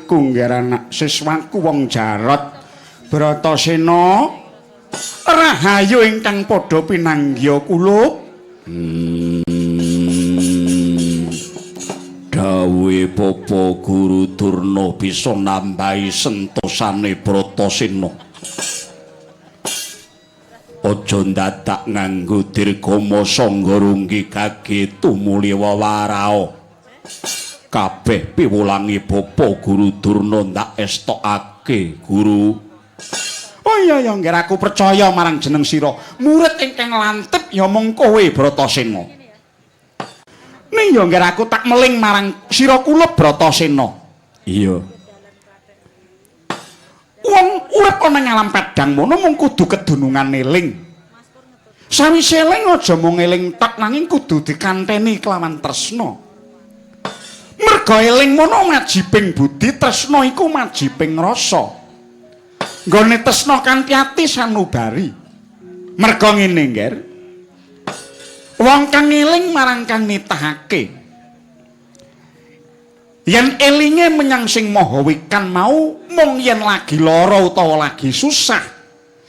anakku ngger anak siswaku wong Jarot Bratasena rahayu ingkang padha pinanggiya kula. Dawuhe Bapa Guru Durna bisa nambahi sentosane Bratasena. Aja ndadak nganggo dirgama sangga runggi gage tumuli wewarao. Kabeh piwulangi Bapa Guru Durna ndak estokake Guru. Oh iya ya ngger aku percaya marang jeneng sira. Murid ingkang lantip ya mung kowe Bratasena. Ning ya ngger aku tak meling marang sira kula Bratasena. Iya. Wong urip ana ing alam padhang mono mung kudu kedunungan eling. Sawise eling aja mung eling tok nanging kudu dikanteni kelawan tresna. Merga eling mono majibing budi, tresna iku majibing rasa. Nggone tresna kanthi ati sanubari. Merga ngene, Ngger. Wong kang eling marang kang nitahake. Yen elinge menyang sing maha wikan mau mung yen lagi lara utawa lagi susah,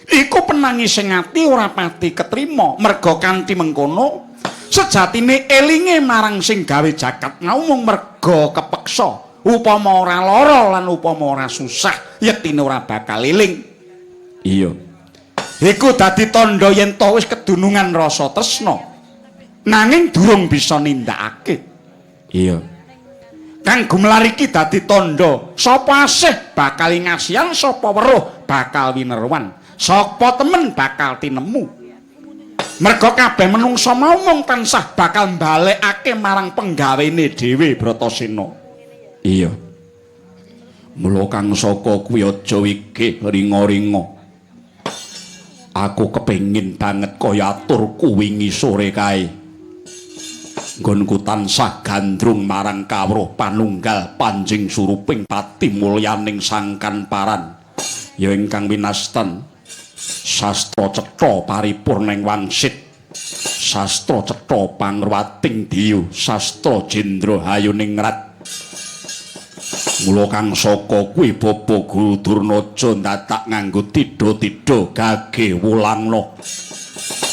iku penangis sing ati ora pati ketrima. Merga kanthi mengkono sejatine elinge marang sing gawe jagat mau mung merga kepeksa. Upama ora lara lan upama ora susah, yektine ora bakal eling. Iya. Iku dadi tandha yen to wis kedunungan rasa tresna, nanging durung bisa nindakake. Iya. Kang gumelar iki dadi tandha sapa asih bakal ngasihan, sapa weruh bakal winerwan, sapa temen bakal tinemu. Merga kabeh menungsa mau mung tansah bakal mbalekake marang penggawene dhewe Bratasena. Iya. Mula kang saka kuwi aja wigih ringa-ringa. Aku kepengin banget kaya aturku wingi sore kae. Nggonku tansah gandrung marang kawruh panunggal panjing suruping pati mulyaning sangkan paran. Ya ingkang winastan sastra cetha paripurning wangsit, sastra cetha pangruwating diyu, sastra jendra hayuningrat. Mula kang saka kuwi Bapa Guru Durna aja ndadak nganggo tidha-tidha gage wulangna.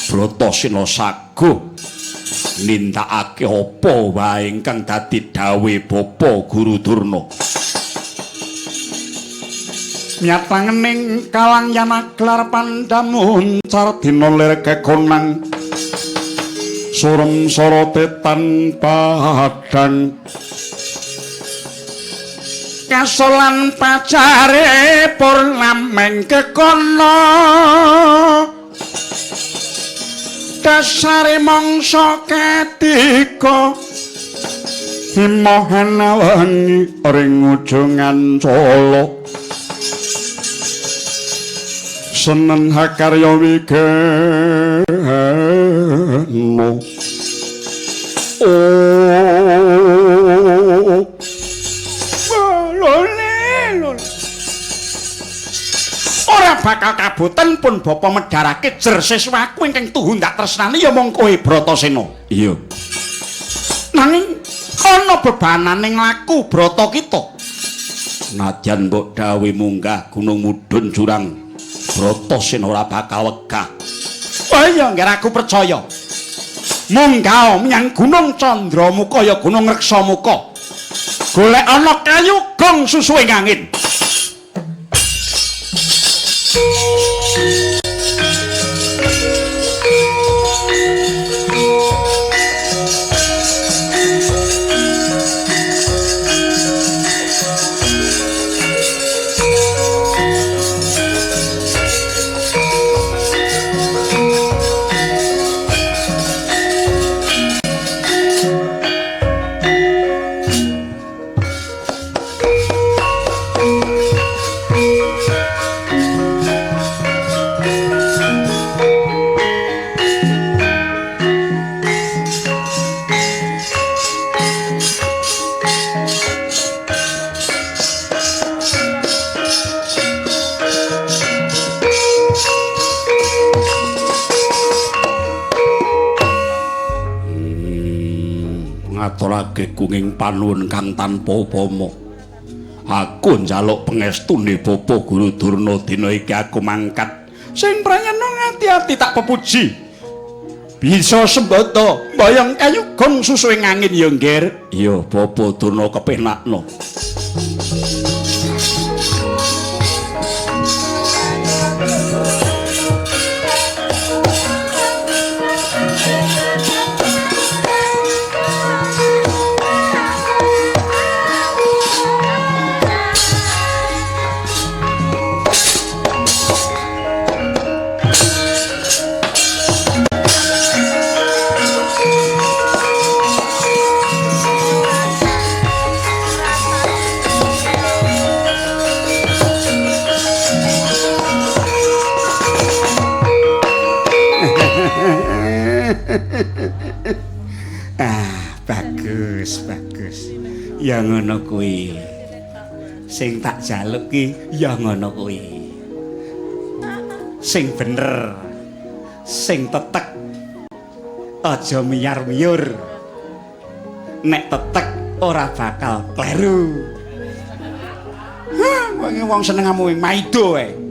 Bratasena saguh nindakake apa wae ingkang dadi dawuhe Bapa Guru Durna. Nyatangening kalang yanaglar pandamuncar dina lir kekonang surem sorote tanpa hadang kasolan pacare purnameng kekono dasare mangsa ketiga himohana wengi ring ujungan colo senen hakarya wigeno. Oh ora bakal kaboten pun bapa medharake jer siswaku ingkang tuhu ndak tresnani ya mung kowe Bratasena. Iya. Nanging ana bebanane nglaku brata kita. Nadyan mbok dawuh munggah gunung mudhun jurang, Bratasena ora bakal wegah. Oh iya, ngger aku percaya. Munggah menyang Gunung Candramuka ya Gunung Reksamuka. Golek ana kayu gong susuhe angin. Ngaturake gunging panuwun kang tanpa upama. Aku njaluk pengestune Bapa Guru Durna dina iki aku mangkat. Sing prayana ati-ati tak pepuji. Bisa sembata mbayang kayu gong susuhe angin ya, Ngger. Iya, Bapa Durna kepenakno. Ah, bagus, bagus. Ya ngono kuwi. Sing tak jaluk ki ya ngono kuwi. Sing bener. Sing tetek. Aja miyar-miyur. Nek tetek ora bakal kleru. Hah, wong senengamu maido wae.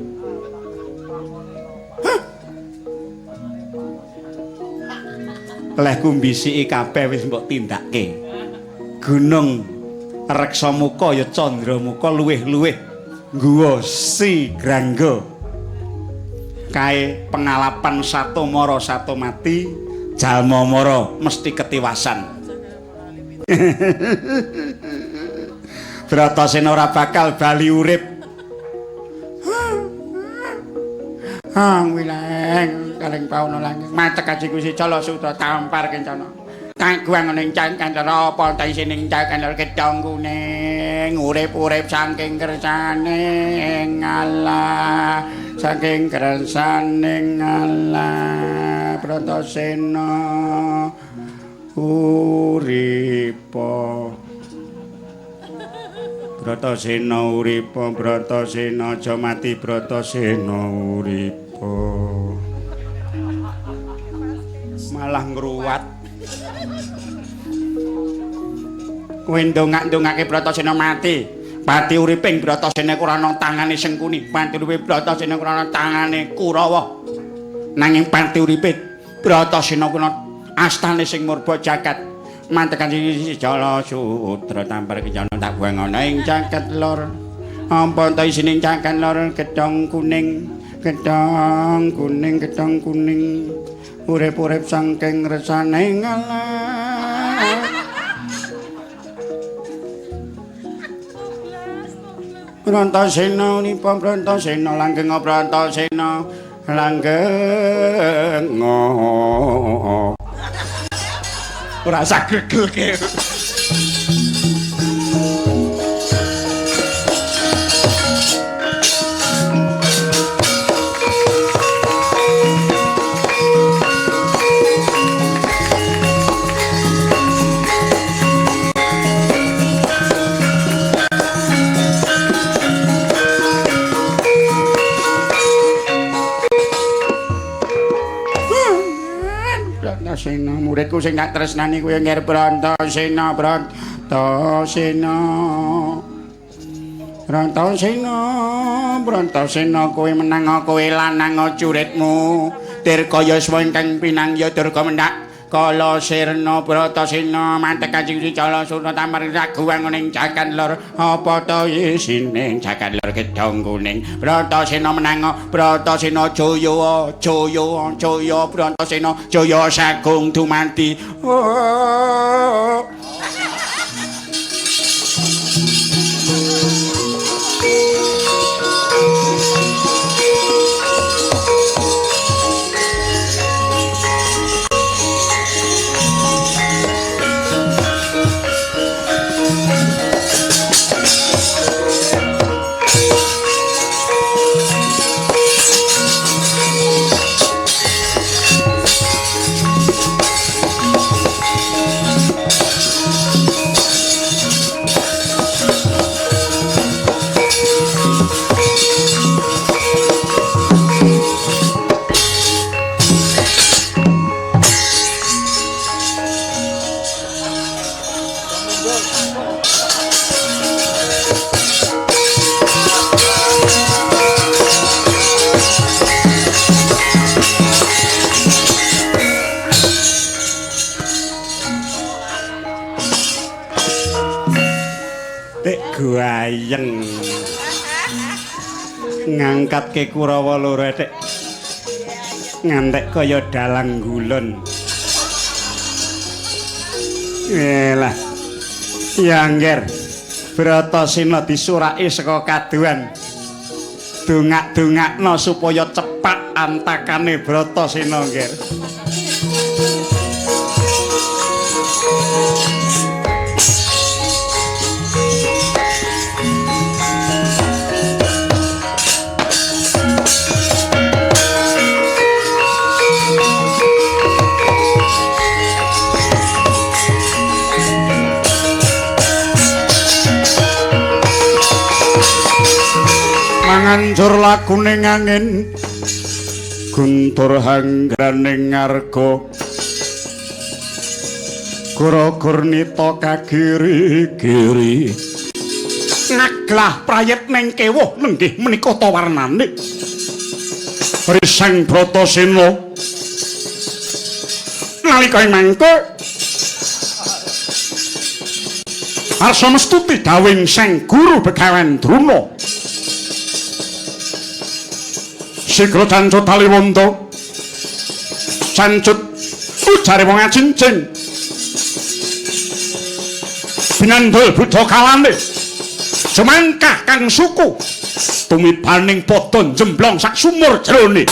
Lehku mbisiki kabeh wis mbok tindakke. Gunung Reksamuka ya Candramuka luwih-luwih ngguwa si Grangga. Kae pengalapan satu mara satu mati, jalma mara mesti ketiwasan. Bratasena ora bakal bali urip. Hang wileng kaleng pauna langit matek kaji kusi cala sutra tampar kencana kaguang ning cangkandara apa ta isine cangkandara gedhong kuning urip-urip saking kersane Allah saking kersane Allah Bratasena uripa Bratasena uripa Bratasena aja mati Bratasena uripa. Malah ngruwat. Kowe ndongak-ndongake Bratasena mati. Pati uriping Bratasena ora ana tangane Sengkuni, pati uripe Bratasena ora ana tangane Kurawa. Nanging pati uripe Bratasena kuna astane sing murba jagat. Mantekan siji jala sutra tampar kencana tak buang ana ing jagat lor. Apa ta isine jagat lor gedhong kuning. Gedhong kuning, gedhong kuning, urip-urip saking resane ngalah. Bratasena nipa Bratasena langgeng Bratasena langgeng. Ora usah gregelke. Bratasena muridku sing tak tresnani kuwi Ngger Bratasena Bratasena Bratasena Bratasena kowe menang kowe lanang curitmu Dirgayaswa ingkang pinangya Durga mendhak kala sirna Bratasena mantek kanjeng Cala Suna tamar raguang ning jagat lor apa ta isine jagat lor gedhong kuning Bratasena menang Bratasena jaya jaya jaya Bratasena jaya sagung dumadi. Oh. Dek guayeng. Ngangkatke Kurawa loro ethek. Ngantek kaya dalang gulon. Elah. Ya ngger. Bratasena disuraki saka kaduan. Dongak-dongakno supaya cepak antakane Bratasena ngger. Mangancur lakune angin guntur hanggraning ngarga gura-gurnita kagiri-giri ngaglah prayit ning kewuh nenggih menika ta warnane Riseng Bratasena nalika ing mangke arsa mestuti dawing Sang Guru Begawan Druna. Sigra cancut taliwonta cancut ujare wong acincing binandul buddha kalane jemangkah kang suku tumibaning padha njemblong sak sumur jerone.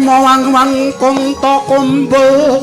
Wang-wang konta kumbul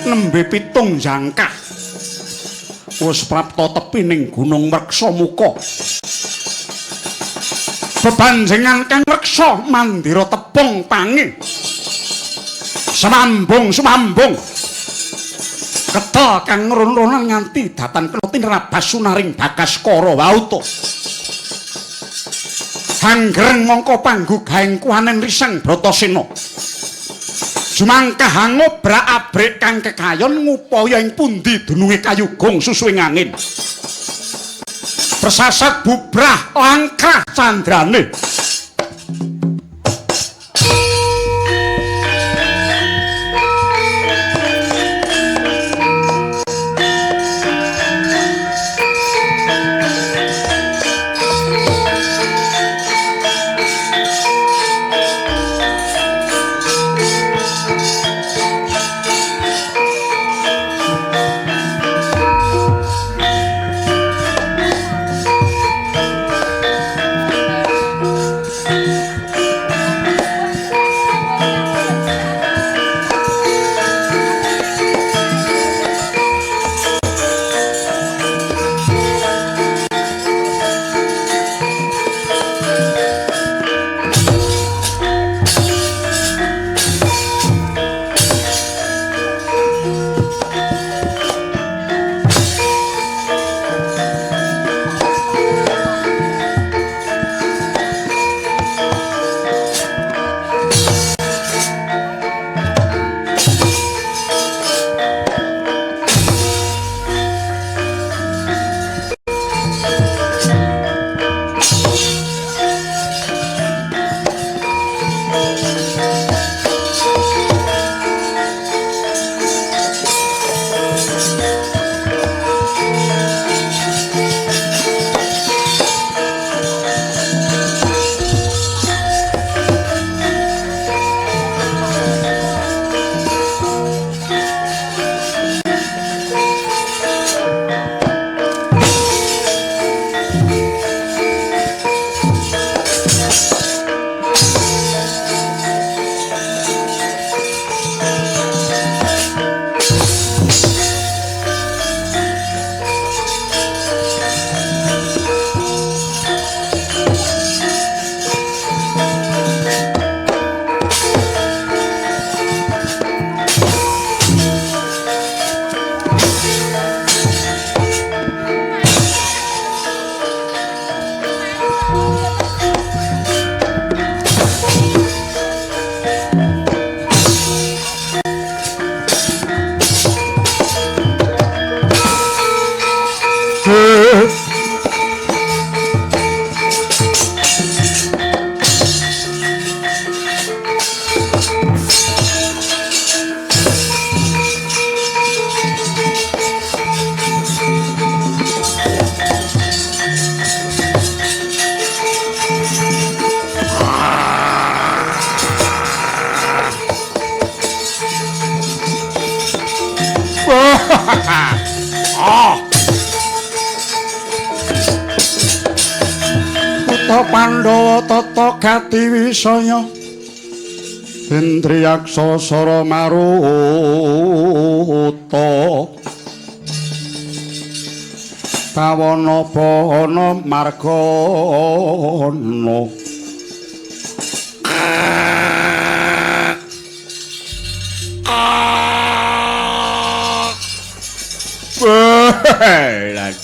Nembe pitung jangkah wis prapta tepi ning Gunung Reksamuka. Bebanjengan kang reksa mandira tepung pange semambung-semambung ketel kang ngrun-runan nganti datan kena tinrabas sunaring Bagaskara wauta. Hanggreng mongko panggugaing kuwanen Risang Bratasena. Jumangkah ngobrak-abrik kang kekayon ngupaya ing pundi dununge kayugung susuwing angin. Persasat bubrah langkah candrane. Ah. Kutha Pandhawa tata gati wisaya. Indriyaksa sara maruta. Bawana bana margana.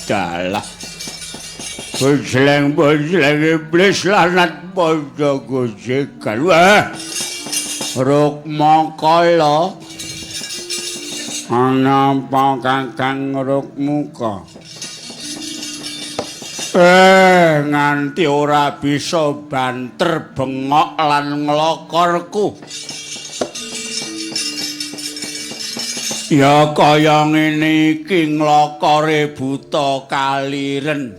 Lah bojleng-bojleng iblis lanat padha gojekan. Wah. Rukmakala. Ana apa Kakang Rukmuka? Nganti ora bisa banter bengok lan nglokorku. Ya kaya ngene iki nglokore buta kaliren.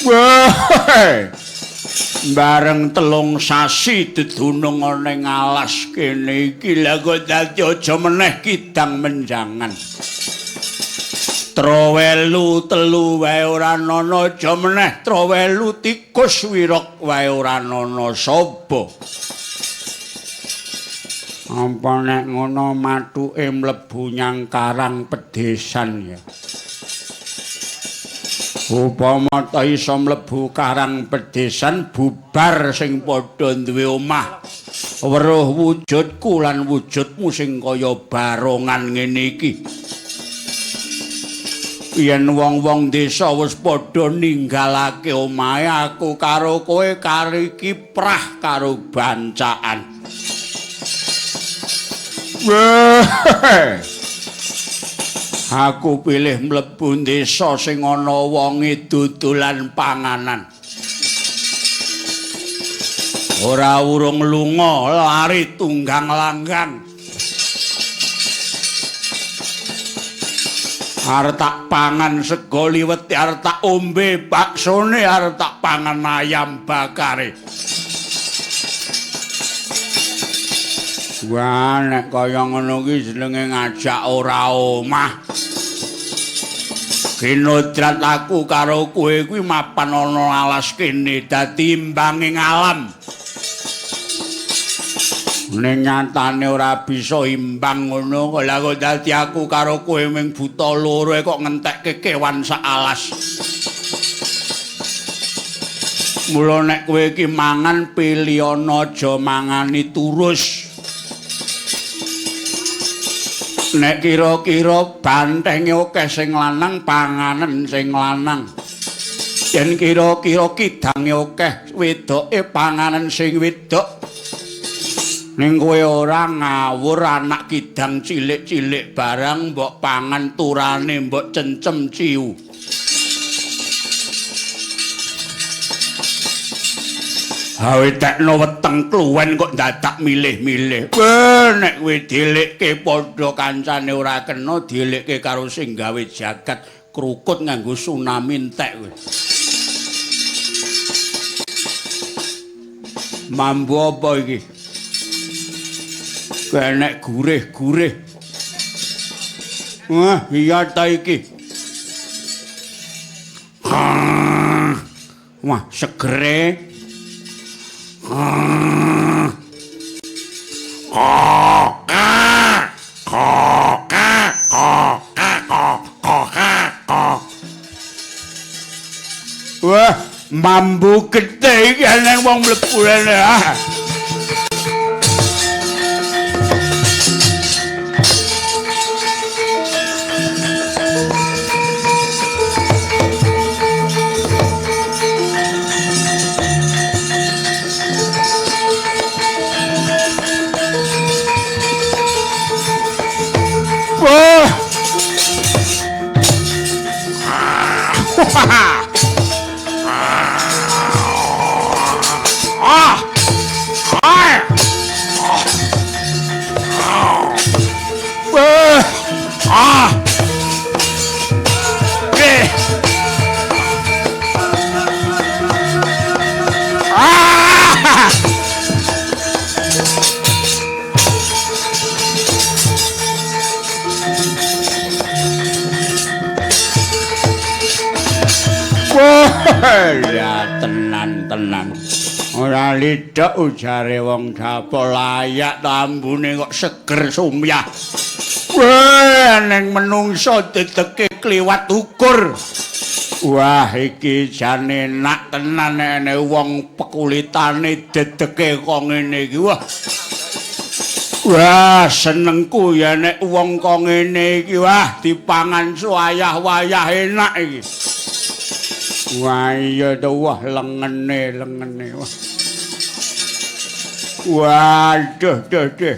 Wah. Bareng 3 sasi didunung ana ing alas kene iki lha kok dadi aja meneh kidang menjangan. Trowelu 3 wae ora ana, aja meneh trowelu tikus wirok wae ora ana saba. Apa nek ngono mathuke mlebu nyang karang pedesan ya. Upama ta iso mlebu karang pedesan bubar sing padha duwe omah. Weruh wujudku lan wujudmu sing kaya barongan ngene iki. Yen wong-wong desa wis padha ninggalake omahe, aku karo kowe kari kiprah karo bancaan. Aku pilih mlebu desa sing ana wonge dodolan panganan. Ora urung lunga, lari tunggang langgang. Arep tak pangan sego liwet, arep tak ombe baksone, arep tak pangan ayam bakare. Wah, nek kaya ngono ki jenenge ngajak ora omah. Kinodrat aku karo kowe kuwi mapan ana alas kene dadi imbanging alam. Ning nyatane ora bisa imbang ngono kok. Lah kok dadi aku karo kowe ming buta loro kok ngentekke kewan sak alas. Mula nek kowe iki mangan pilihana aja mangani turus. Nek kira-kira bantenge akeh sing lanang panganen sing lanang. Yen kira-kira kidange akeh wedoke panganen sing wedok. Ning kowe ora ngawur anak kidang cilik-cilik barang mbok pangan turane mbok cencem ciu. Hawe tekno weteng kluwen kok dadak milih-milih. Weh, nek kowe dilikke padha kancane ora kena dilikke karo sing gawe jagat krukut nganggo tsunami entek kowe. Mambu apa iki? Kenek gurih-gurih. Wah, iya ta iki. Wah, segere. Wah, mambu gede iki nang wong mlebu rene. Ah. Ah! tenan. Ora lidhok ujare wong dapur layak tambune kok seger sumyah. Wah, ning menungso dedeke kliwat ukur. Wah, iki jane enak tenan nek wong pekulitane dedeke kok ngene iki. Wah. Wah, senengku ya nek wong kok ngene iki. Wah, dipangan suwayah-wayah enak iki. Wah, iya to, wah lengene lengene. Wah. Waduh, duh, duh.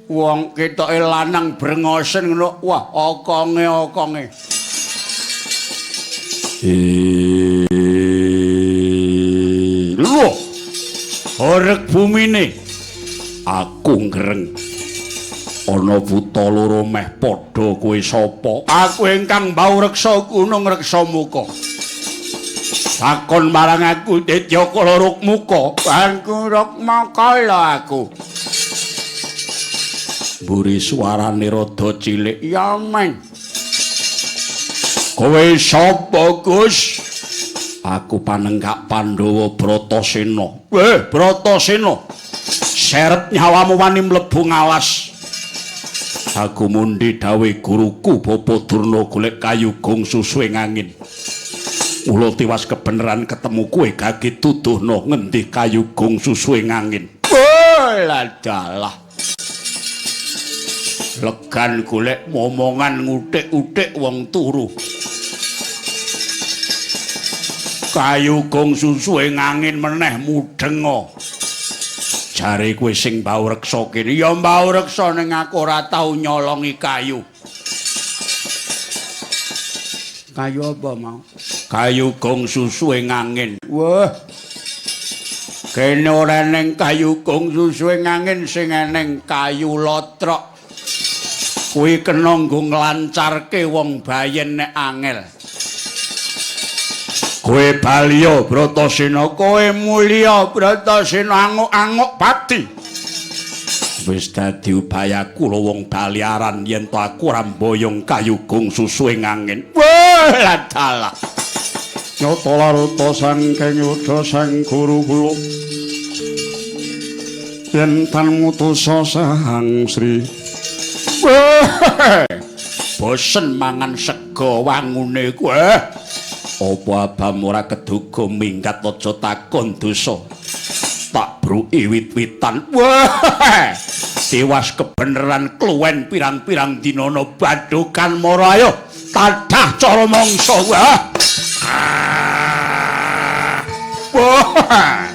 Wong ketoke lanang brengosen ngono. Wah, okonge okonge. Lho. Horeg bumine. Aku ngreng. Ana buta loro meh padha kowe sapa? Aku ingkang mbau reksa gunung reksa muka. Takon marang aku Detyakala Rukmuka. Aku Rukmaka aku. Mburi suarane rada cilik. Ya men. Kowe sapa, Gus? Aku panenggak Pandhawa Bratasena. Bratasena. Seret nyawamu wani mlebu ngalas. Aku mundi dawuh guruku Bapa Durna golek kayu gong susu ing angin. Mula tiwas kebeneran ketemu kowe gage tuduhna ngendi kayu gong susu ing angin. Ladalah. Legan golek momongan ngutik-utik wong turu. Kayu gong susu ing angin meneh mudhenga. Jare kowe sing mbau reksa kene. Ya mbau reksa ning aku ora tau nyolongi kayu. Kayu apa mau? Kayu gong susu ing angin. Wah. Kene ora eneng kayu gong susu ing angin, sing eneng kayu lotrok. Kuwi kena nggo nglancarke wong bayen nek angel. Kowe baliya Bratasena, kowe mulya Bratasena, anguk-anguk pati. Wis dadi ubayaku lho wong baliaran yen to aku ora mboyong kayu gong susu ing angin. Wah, ladalah. Nyata laruta saking yuda sang guru kula. Yen tan mutusa Sang Sri. Bosen mangan sega wangune kowe. Apa abam ora keduga minggat aja takon dosa. Tak bruki wit-witan. Wah. Tiwas kebeneran kluwen pirang-pirang dinana badokan mara ayo tadah cara mangsa. Wah. Wah.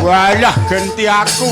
Walah genti aku.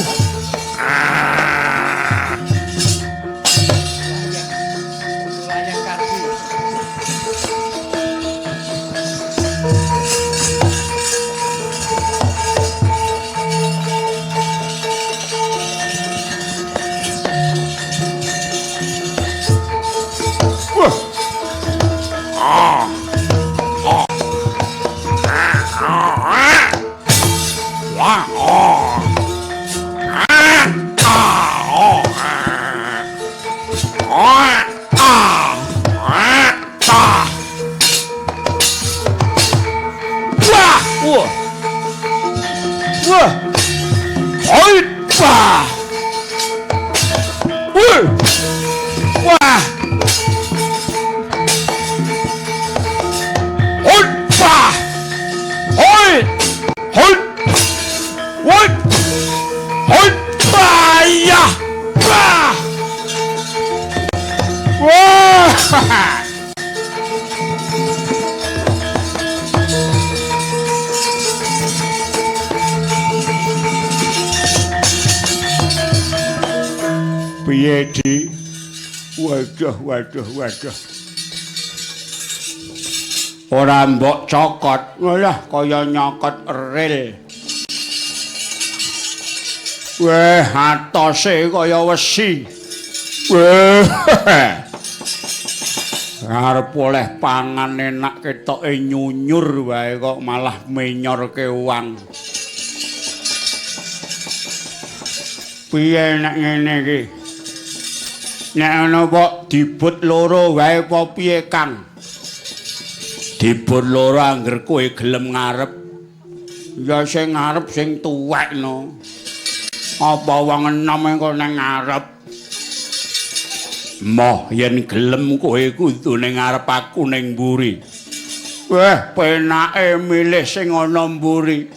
Wah. Wah. Hoi. Wah. Wah. Wah. Hoi. Wah. Hoi. Hoi. Hoi. Hoi. Wah. Ya. Wah. Wah. Piye, Di? Waduh, waduh, waduh. Ora mbok cokot, walah kaya nyokot ril. Weh, atose kaya wesi. Weh. Arep oleh pangan enak ketoke nyunyur wae kok malah menyorke uang. Piye nek ngene iki? Nek ana kok dibut loro wae apa piye, Kang? Dibut loro angger kowe gelem ngarep. Ya sing ngarep sing tuwek no. Apa wong enom engko nang ngarep? Moh yen gelem kowe kudu ning ngarep aku ning mburi. Weh, penake milih sing ana mburi.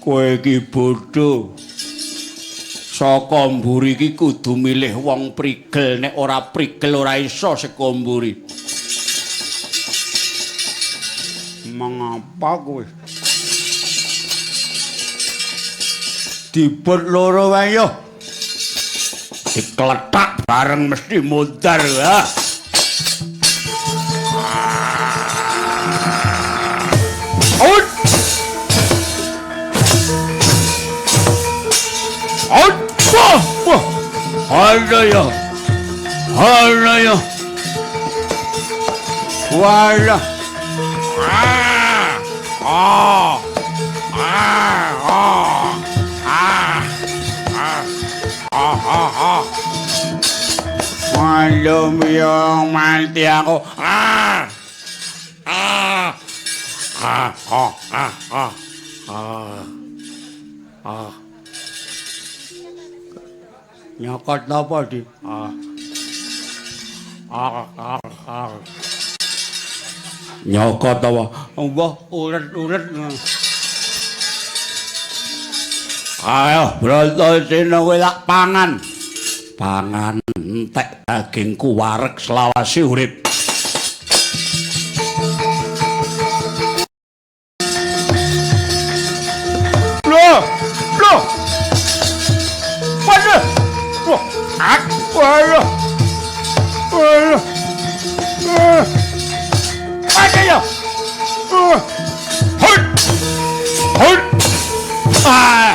Kowe iki bodho. Saka mburi iki kudu milih wong prigel, nek ora prigel ora iso saka mburi. Mengapa kowe? Dibut loro wae yo. Dikletak bareng mesti mudhar ha. Out. Out. Wah, wah. Halo ya. Halo ya. Walah. Ah. Ah. Ah. Ah. Ah. Ah. Ah. Ah. Waduh, yo mati aku. Ah. Ah. Ah. Ah. Ah. Ah. Ah. Ah. Nyokot apa, Di? Ah. Ah, ah, ah. Nyokot apa? Mbah ulet-ulet. Ayo, Bratasena kowe tak pangan. Pangan entek dagingku wareg selawase urip. Loh, loh. Waduh. Wah, waduh. Waduh. Waduh ya. Hut. Hut. Ah.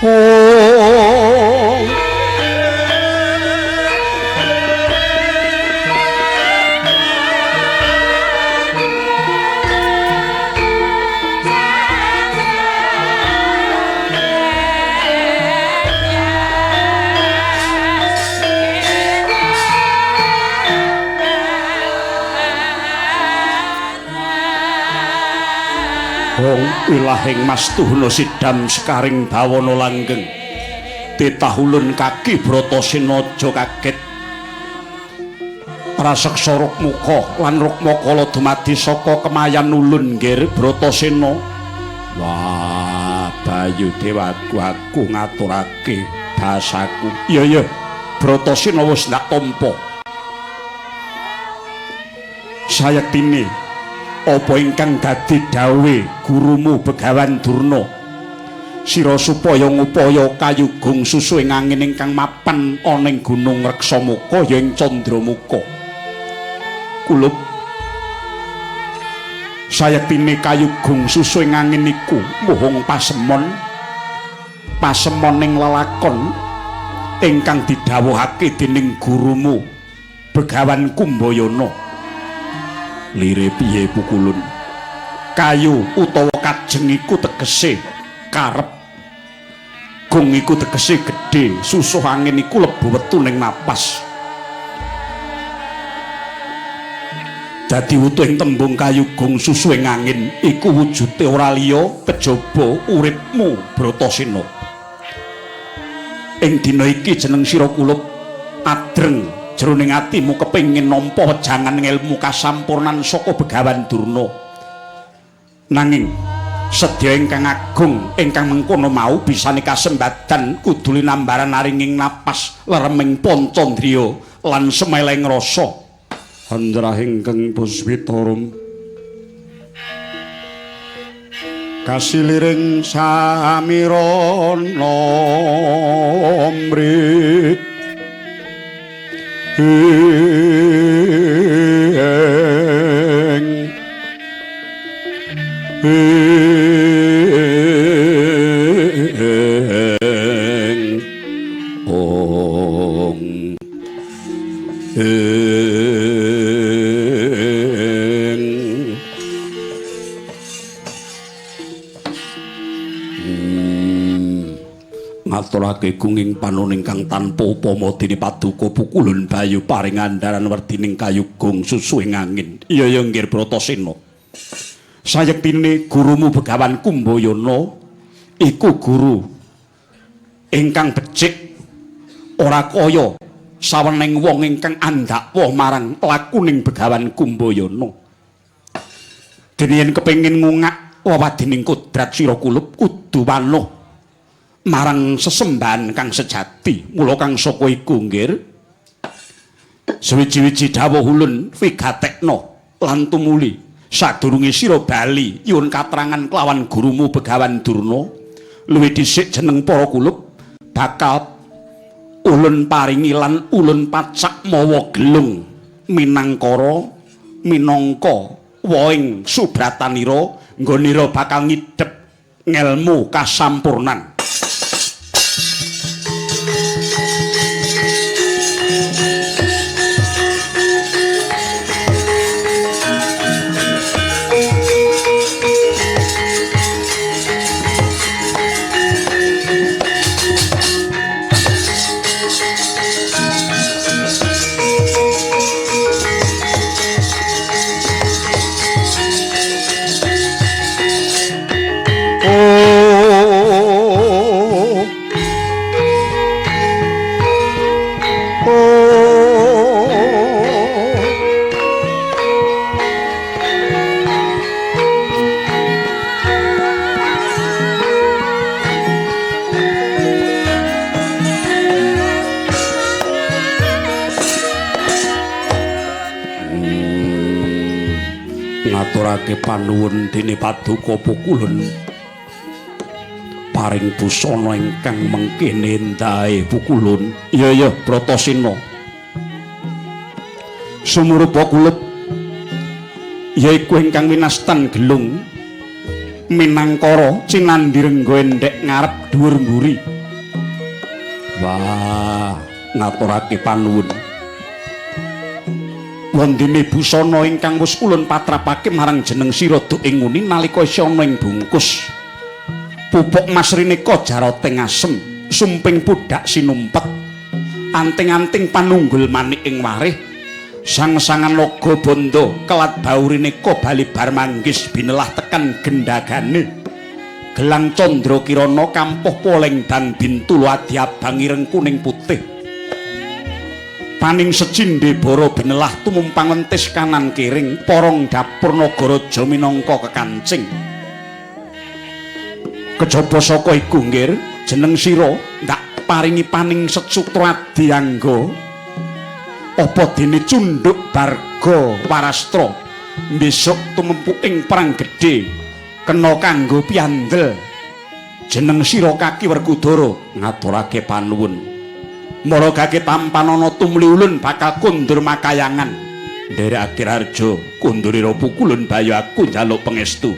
Oh. Hong ilahing mastuhna sidam sekaring bawana langgeng. Titahulun kaki Bratasena aja kaget. Praseksa Rukmaka lan Rukmakala dumadi saka kemayan ulun nggir Bratasena. Wah, Bayu Dewaku aku ngaturake basaku. Iya iya, Bratasena wis ndak tampa. Sayektine apa ingkang dadi dawuhe gurumu Begawan Durna sira supaya ngupaya kayugung susu ing angin ingkang mapan ana ing Gunung Reksamuka ya ing Candramuka. Kulup sayektine kayugung susu ing angin iku muhung pasemon pasemon ing lelakon ingkang didhawuhake dening gurumu Begawan Kumbayana. Lire piye pukulun? Kayu utawa kajeng iku tegese karep, gung iku tegese gedhe, susuh angin iku lebu wetu ning napas. Dadi wutuh ing tembung kayu gung susuh ing angin iku wujude ora liya kejaba uripmu Bratasena. Ing dina iki jeneng sira kulup adreng jroning atimu kepengin nampa wejangan ngelmu kasampurnan saka Begawan Durna. Nanging sedya ingkang agung ingkang mengkono mau bisane kasembadan kudu linambaran aringing napas lereming pancandriya lan semeleng rasa. Andrahing kang puswitarum kasiliring samirana mrit ing ing ong ing ngaturake gunging panon ingkang tanpa upama dene paduka pukulun Bayu paring andharan werdining kayugung susu ing angin. Iya ya nggir Bratasena. Sayektine gurumu Begawan Kumbayana iku guru ingkang becik ora kaya saweneng wong ingkang andhakwa marang lakuning Begawan Kumbayana. Dene yen kepengin ngungak wewadining kodrat sira kulup kudu wanuh marang sesembahan kang sejati. Mula kang saka iku nggir suwiji-wiji dawuh ulun wigatekna lan tumuli sadurunge sira bali nyuwun katrangan kelawan gurumu Begawan Durna. Luwih dhisik jeneng para kulup bakal ulun paringi lan ulun pacak mawa gelung minangkara minangka woing subratanira nggonira bakal ngidhep ngelmu kasampurnan. Ngaturake panuwun dene paduka pukulun paring busana ingkang mengkene endahe pukulun. Iya iya Bratasena. Sumurupa kulup yaiku ingkang winastan gelung Minangkara cinandhi rengga endhek ngarep dhuwur mburi. Wah, ngaturake panuwun. Wondene busana ingkang wis ulun patrapake marang jeneng sira duk ing nguni nalika isih ana ing bungkus. Pupuk mas rineka jaroteng asem, sumping pudak sinumpet. Anting-anting panunggul manik ing warih, sang-sangan naga bondo kelat baurineka bali bar manggis binelah tekan gendagane. Gelang candra kirana kampuh poleng dang bintulu adi abang ireng kuning putih. Paning secindhe bara binelah tumumpang wentis kanan kiring porong dapur nagaraja minangka kekancing. Kejaba saka iku nggir jeneng sira ndak paringi paning sesutra adiangga apa dene cunduk barga warastra besok tumempu ing perang gedhe kena kanggo piandel. Jeneng sira Kaki Werkudara ngaturake panuwun. Maragake tampanana tumli ulun bakal kundur makayangan. Nderekake harja kundurira pukulun bayu aku njaluk pangestu.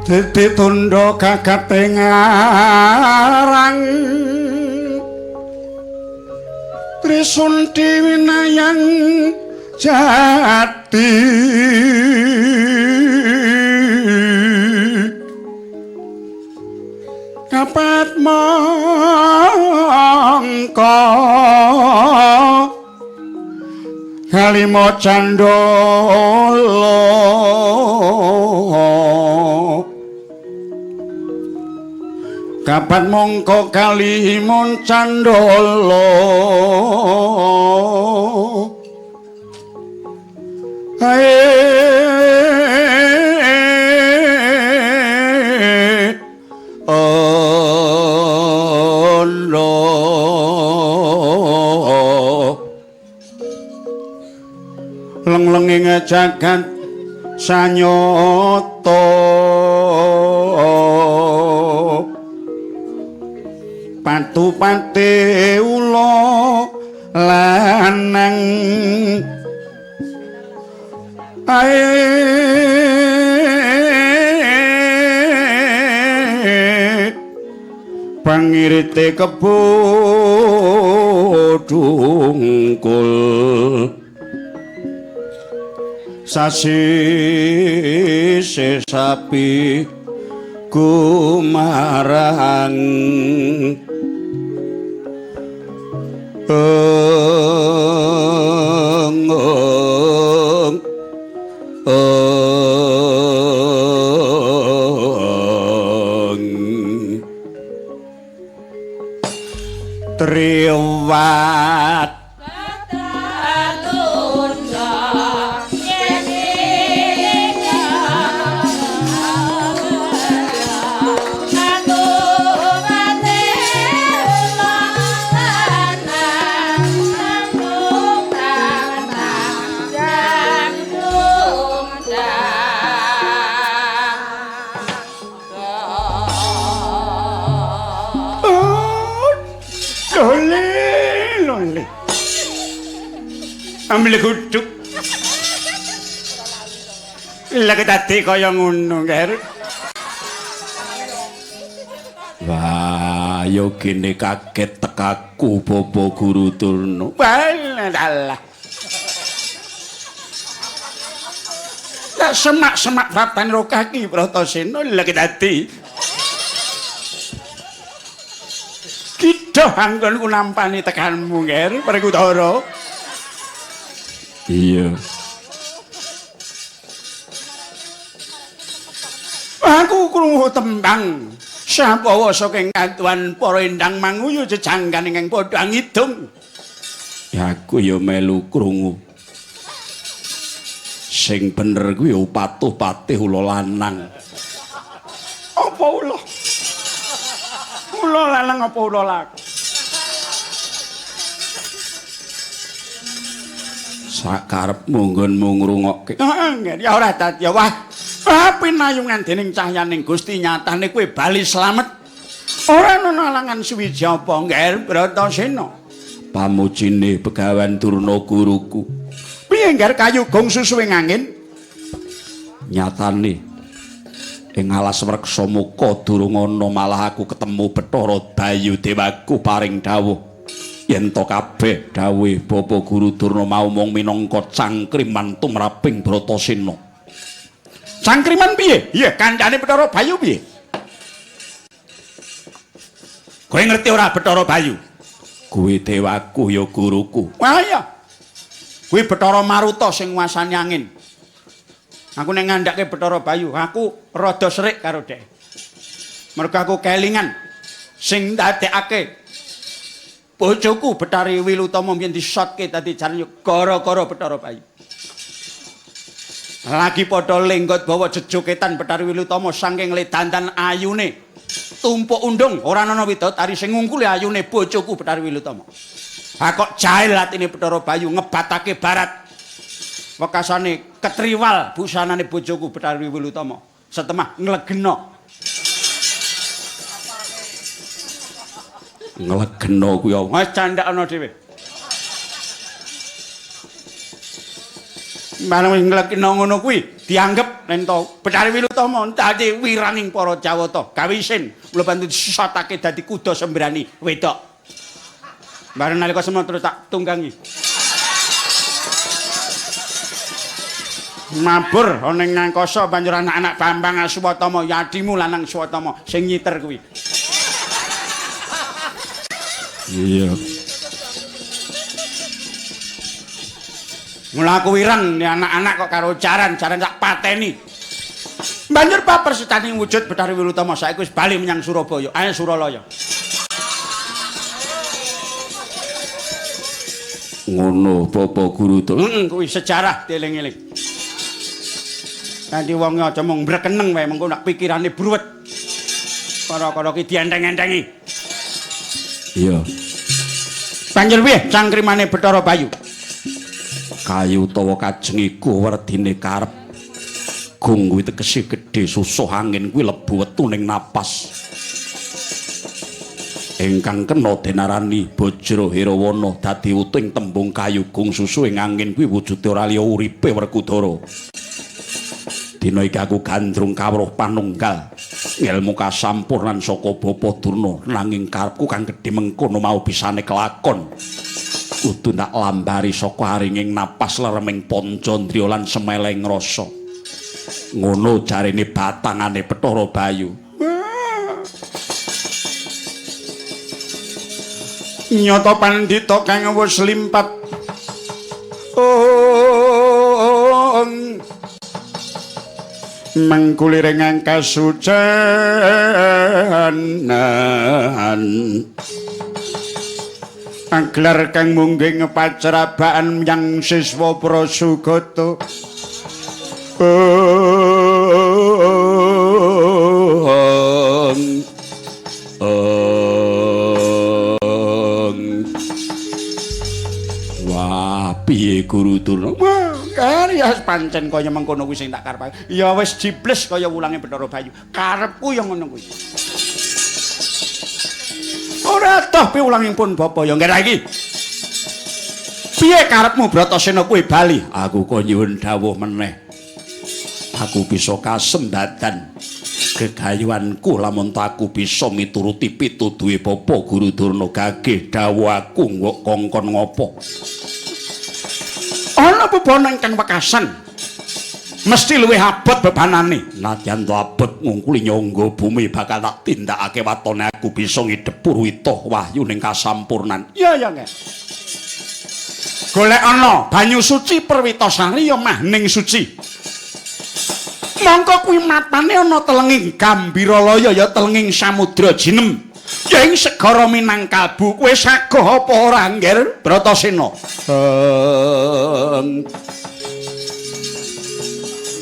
Dadi tundha gagate ngarang Trisunti winayang jati kapat mongko kalima candala kapat mongko kalima candala ae leng-lenging jagat sanyata patu-pate ula lanang ae pangirite kebo dungkul. Sasise sapi kumarang Triwat ambil guduk. Lah tadi kaya ngono, Ger. Wah, yo kene kaget tekaku Bapak Guru Durna. Walah. Lah semak-semak praptan ro kaki Bratasena lha dadi. Kidho anggonku nampani tekanmu, Ger, Werkudara. Iya. Aku krungu tembang sapawa saking kaduan para endang manguyu jejanggan ingkang padha ngidung. Ya aku ya melu krungu. Sing bener kuwi patuh patih ula lanang. Apa ula? Ula lanang apa ula laki? Sakarepmu nggonmu ngrungokke. Heeh, ya ora dadi ya wah. Pinayungan dening cahyaning Gusti nyatane kowe bali slamet. Ora ana alangan suwiji apa, Ngger Bratasena. Pamujine Begawan Durna guruku. Piye Ngger kayu gong susuwing angin? Nyatane ing alas Wreksamuka durung ana malah aku ketemu Bathara Bayu Dewaku paring dawuh. Yen to kabeh dawuhe Bapak Guru Durna mau mung minangka cangkriman tumraping Bratasena. Cangkriman piye? Iya, kancane Bathara Bayu piye? Kowe ngerti ora Bathara Bayu? Kuwi dewaku ya guruku. Wah iya. Kuwi Bathara Maruta sing nguasani angin. Aku nek ngandhake Bathara Bayu, aku rada serik karo dhek. Mergo aku kelingan sing ndadekake bojoku Bathari Wilutama mbiyen disotke dadi jarane gara-gara Bathara Bayu. Lagi padha lenggot bawa jejoketan Bathari Wilutama saking ledandan ayune. Tumpuk undung ora ana widodari sing ngungkuli ayune bojoku Bathari Wilutama. Ha kok jahil atine Bathara Bayu ngebatake barat. Wekasane ketriwal busanane bojoku Bathari Wilutama setemah nglegena. Nglegena kuwi apa? Wis candhakana dhewe. Bareng wis nglegena ngono kuwi dianggep yen to Bathari Wilutama dadi wiranging para Jawata, gawe isin mula bantu disotake dadi kuda sembrani wedok. Bareng nalika semono terus tak tunggangi. Mabur ana ing angkasa banjur anak-anak Bambang Aswatama, yadimu lanang Swatama sing nyiter kuwi. Iya. Mula aku wireng anak-anak kok karo jaran-jaran tak pateni. Banjur papersetaning wujud Bathari Wilutama saiki wis bali menyang Surabaya, ayo Suralaya. Ngono Bapak Guru to. Heeh, kuwi sejarah dieling-eling. Nanti wong aja mung mbrekeneng wae mengko nek pikirane bruwet. Kara-kara ki dienteng-entengi. Iya. Banjur piye cangkrimane Bathara Bayu? Kayu utawa kajeng iku werdine karep. Gong kuwi tegese gedhe susuh angin kuwi lebu wetu ning napas. Ingkang kena denarani Bajra Hirawana dadi uting tembung kayu gong susuhing angin kuwi wujude ora liya uripe Werkudara. Dina iki aku gandrung kawruh panunggal ngelmu kasampurnan saka Bapa Durna nanging karepku kang gedhe mengkono mau bisane kelakon. Kudu ndak lambari saka aringing napas lereming pancandriya lan semeleng rasa. Ngono jarene batangane Bathara Bayu. Nyata pandhita kang wis limpat. Mengkuliring kasucenan anglar kang mungging pacrabaan menyang siswa Prasugata. Wah, piye Guru Durna? Wah, ya pancen kaya mengkono kuwi sing tak karepake. Ya wis jibles kaya wulange Bathara Bayu. Karepku ya ngono kuwi. Ora toh piwulangipun bapa ya nggih iki. Piye karepmu Bratasena kuwi bali? Aku kok nyuwun dawuh meneh. Aku bisa kasembadan gegayuhanku lamun aku bisa mituruti pituduhe bapa Guru Durna gagih dawuh aku ngok kongkon ngopo. Ana bebana ingkang wekasan. Mesti luwih abot bebanane. Nadyan to abot ngungkuli nyangga bumi bakal tak tindakake watone aku bisa ngidep purwita wahyu ning kasampurnan. Iya ya nggih. Golek ana banyu suci Perwitasari ya mahning suci. Mongko kuwi matane ana telenging Gambiralaya ya telenging Samudra Jinem. Ya ing segara Minangkalbu kowe sagoh apa ora Ngger Bratasena?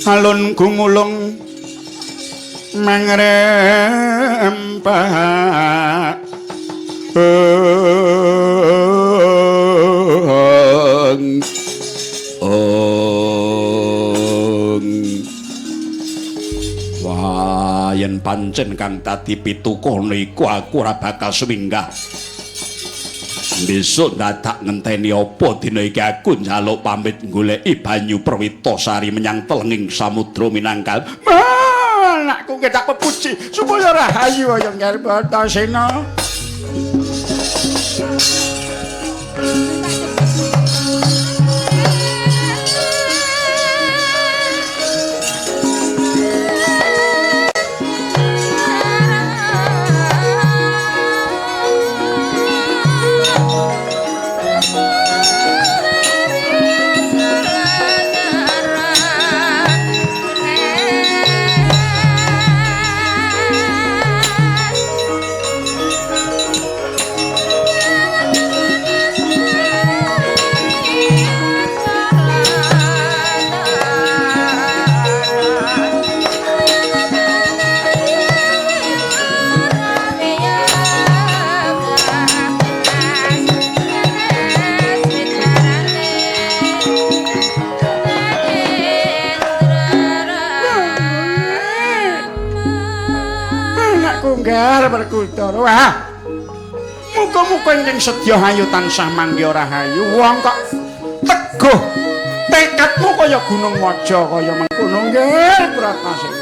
Alun gumulung mangrempak. Wah, yen pancen kang dadi pitukohne iku aku ora bakal swinggah. Besok dadak ngenteni apa dina iki aku njaluk pamit goleki banyu Perwitasari menyang telenging Samudra Minangkal. Anakku ki tak pepuji supaya rahayu ya Ngger Bratasena. Werkudara. Wah. Muga-muga ingkang sedya hayu tansah manggih rahayu. Wong kok teguh tekadmu kaya Gunung Maja kaya mengkono nggih Bratasena.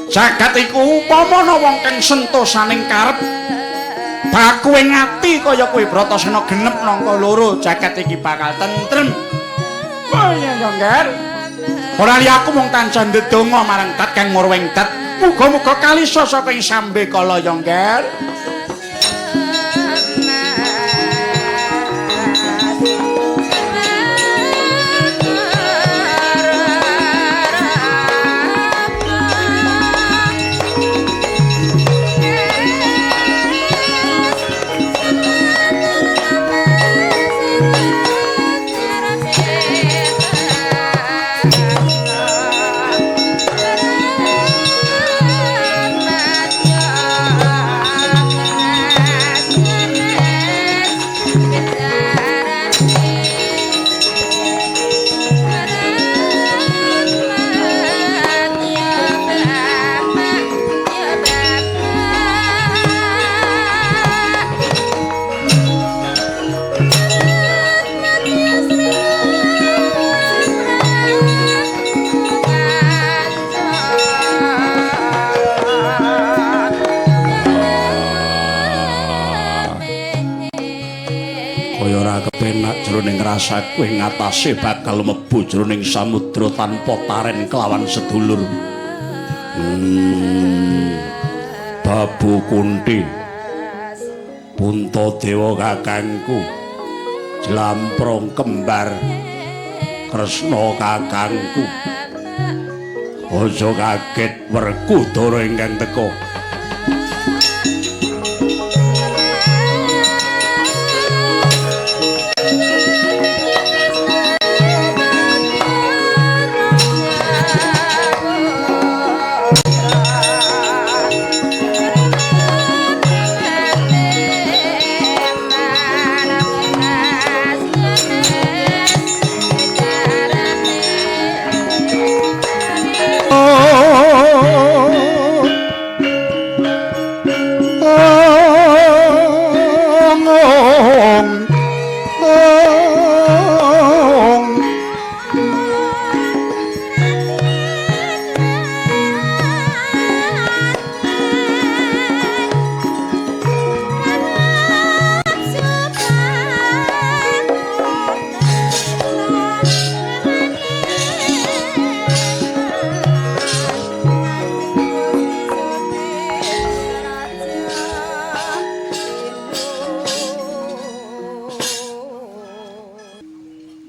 Jagat iku upamana wong kang sentosaning karep bakuwe ati kaya kowe Bratasena genep nangka loro jagat iki bakal tentrem. Wah ya nggih. Ora liya aku mung tansah ndedonga marang Dat kang murwing dat. Muga-muga kalisa saka ing sambekala ya Ngger. Yeah. Ngrasaku ing ngatasé bakal mlebu jroning samudra tanpa taren kelawan sedulur. Babu Kunti, Puntadewa kakangku, Jlamprong kembar Kresna kakangku. Aja kaget Werkudara ingkang teka.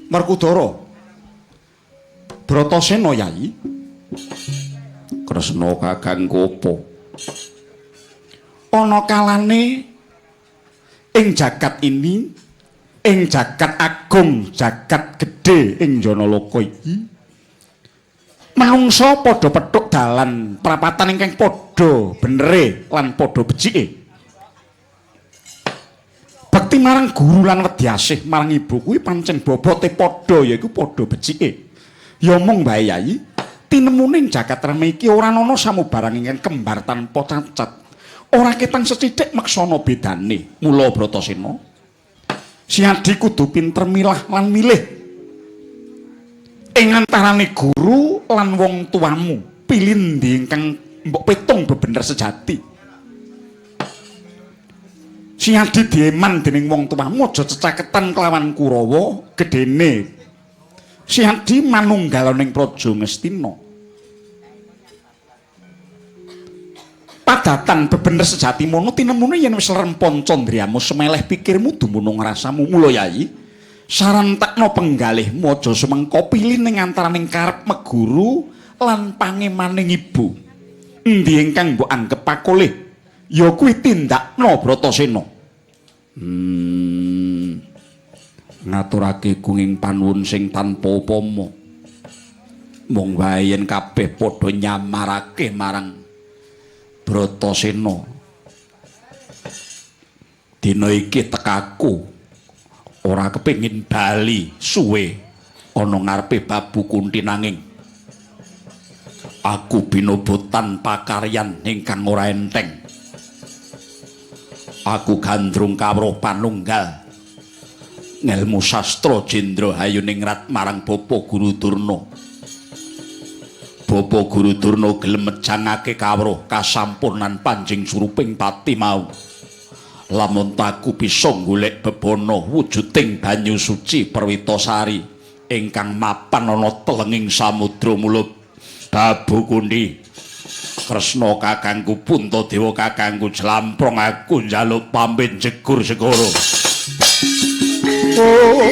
Werkudara, Bratasena Yai. Kresna kakangku apa? Ana kalane ing jagat ini, ing jagat agung, jagat gedhe ing Janaloka iki, manungsa padha petuk dalan prapatan ingkang padha benere lan padha becike. Bekti marang guru lan wedyasih marang ibu kuwi pancen bobote padha, yaiku padha becike. Ya mung bae Yai, tinemune ing jagat rame iki ora ana samubarang ingkang kembar tanpa cacat. Ora ketang sethithik meksana bedane. Mula Bratasena, Siadi kudu pinter milah lan milih ing antarane guru lan wong tuamu. Pilih endi ingkang mbok petung bebener sejati. Siadi dieman dening wong tuamu aja cecaketan kelawan Kurawa gedene. Siadi manunggal ning Praja Ngastina. Padatan bebener sejati mono tinemune yen wis lerempon candriyamu semeleh pikirmu dumunung rasamu. Mula Yai, saran tekno penggalihmu aja sumengko pilih ning antaraning karep meguru lan pangemaning ibu. Endi ingkang mbok anggep pakolih ya kuwi tindakno Bratasena. Ngaturake gunging panuwun sing tanpa upama. Mung wae yen kabeh padha nyamarake marang Bratasena. Dina iki tekaku ora kepengin bali suwe ana ngarepe Babu Kunti, nanging aku binobotan pakaryan ingkang ora enteng. Aku gandrung kawruh panunggal ngelmu sastra jendra hayuningrat marang Bapa Guru Durna. Bapa Guru Durna gelem mejangake kawruh kasampurnan panjing suruping pati mau. Lamun taku bisa golek bebana wujuding banyu suci Perwitasari ingkang mapan ana telenging samudra. Mula Babu Kunti, Kresna kakangku, Puntadewa kakangku, Jlamprong aku njaluk pamit jegur segara. Oh.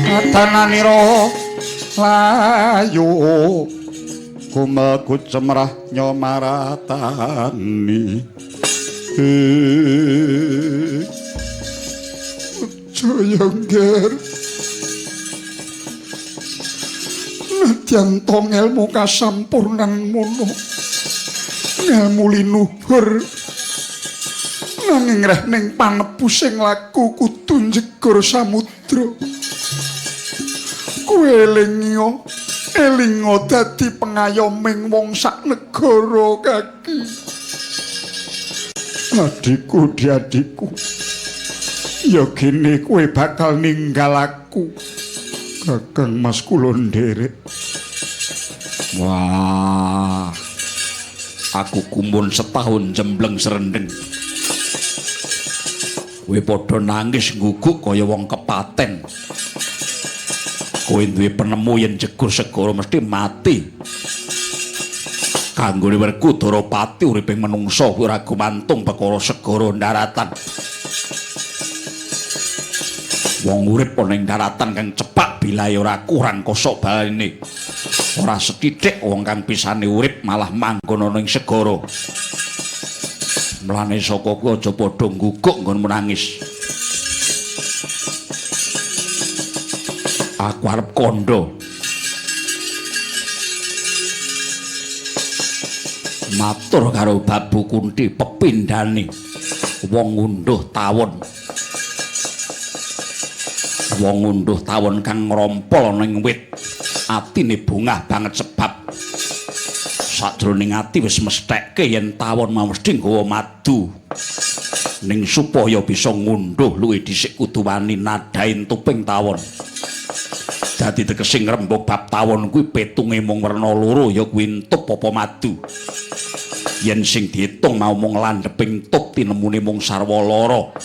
Atananira layu kumeku cemrah nyomaratani. Jayangger, nadyan to ngelmu kasampurnan mono, ngelmu linuhur, nanging reh ning panepu sing laku kudu njegur samudra. Kowe elinga, elinga dadi pengayoming wong sak negara kaki. Adikku, adikku, ya gene kowe bakal ninggal aku. Kakang Mas kula nderek. Wah. Aku gumun setahun jembleng serendeng. Kowe padha nangis ngguguk kaya wong kepaten. Kowe duwe penemu yen jegur segara mesti mati. Kanggone Werkudara pati uriping menungsa kuwi ora gumantung perkara segara daratan. Wong urip ana ing daratan kang cepak bilahe ora kurang kosok baline. Ora sethithik wong kang pisane urip malah manggon ana ing segara. Mlane saka kuwi aja padha ngguguk nggonmu nangis. Aku arep kandha. Matur karo Babu Kunti pepindhane wong ngunduh tawon. Wong ngunduh tawon kang ngrompol ana ing wit. Atine bungah banget sebab sajroning ati wis mesthekke yen tawon mau mesti nggawa madu. Ning supaya bisa ngunduh luwih dhisik kudu wani nadhain tuping tawon. Dadi tegese ngrembug bab tawon kuwi petunge mung werna loro ya kuwi entup apa madu. Yen sing diitung mau mung landheping tup tinemune mung sarwa lara.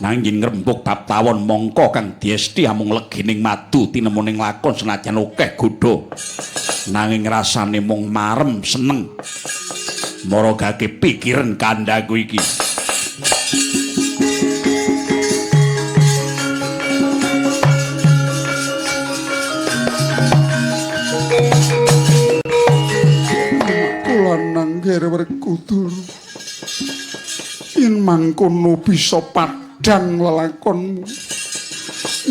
Nanging ngrembug bab tawon mongko kang diesti amung legining madu tinemune lakon senajan akeh godha. Nanging rasane mung marem seneng. Maragake pikiran kandhaku iki. Lanang Werkudara, yen mangkono bisa padhang lelakonmu,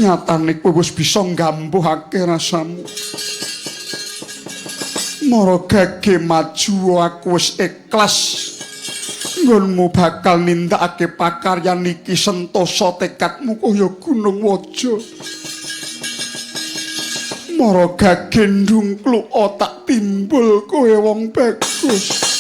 nyatane kowe wis bisa nggambuhake rasamu. Maragage maju aku wis ikhlas nggonmu bakal nindakake pakaryan iki sentosa tekadmu kaya gunung waja. Maragage ndungkluk tak timbul kowe wong bagus. Mas,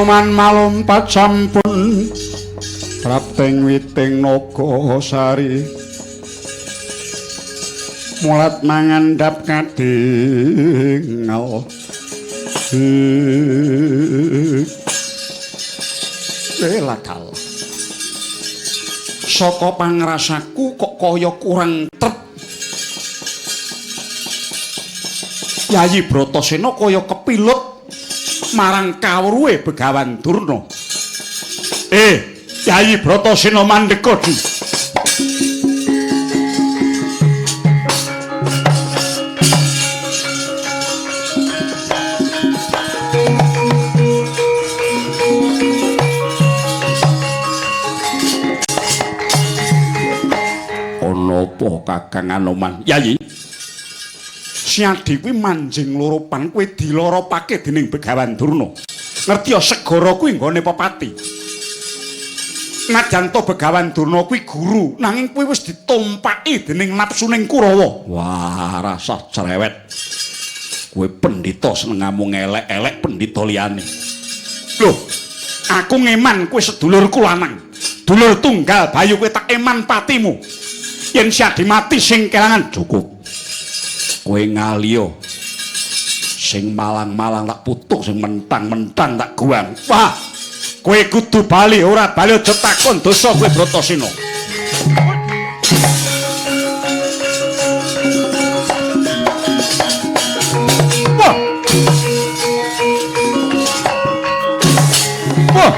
Anoman malompat sampun prapting witing nagasari mulat mangandhap kadingal. Weladal saka pangrasaku kok kaya kurang trep. Yayi Bratasena kaya kepilut marang kawruhe Begawan Durna. Yayi Bratasena mandeka di. Ana apa Kakang Anoman? Yayi, Siadi kuwi manjing loro pan kuwi diloropake dening Begawan Durna. Ngerti ya segara kuwi nggone pepati. Najan to Begawan Durna kuwi guru, nanging kuwi wis ditumpaki dening napsuning Kurawa. Wah, rasah cerewet. Kowe pendhita seneng ngamung elek-elek pendhita liyane. Loh, aku ngeman kowe sedulurku lanang. Dulur tunggal Bayu kowe tak eman patimu. Yen Siadi mati sing kelangan cukup. Kowe ngaliyo sing malang-malang tak putuk, sing mentang-mentang tak guang. Wah, kowe kudu bali, ora bali aja takon dosa kowe Bratasena. Wah. Wah.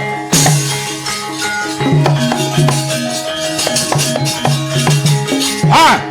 Ah.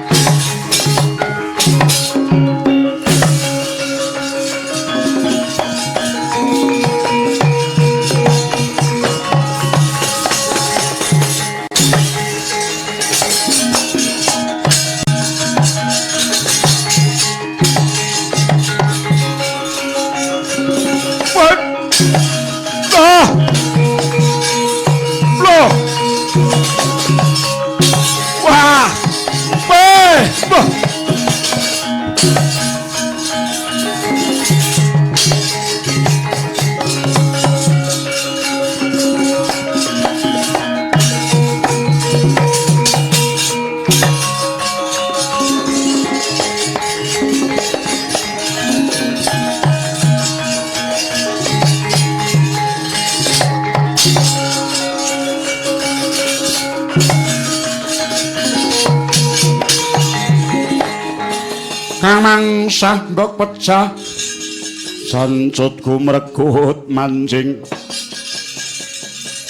Kamangsah mbok pecah sancut gumregut manjing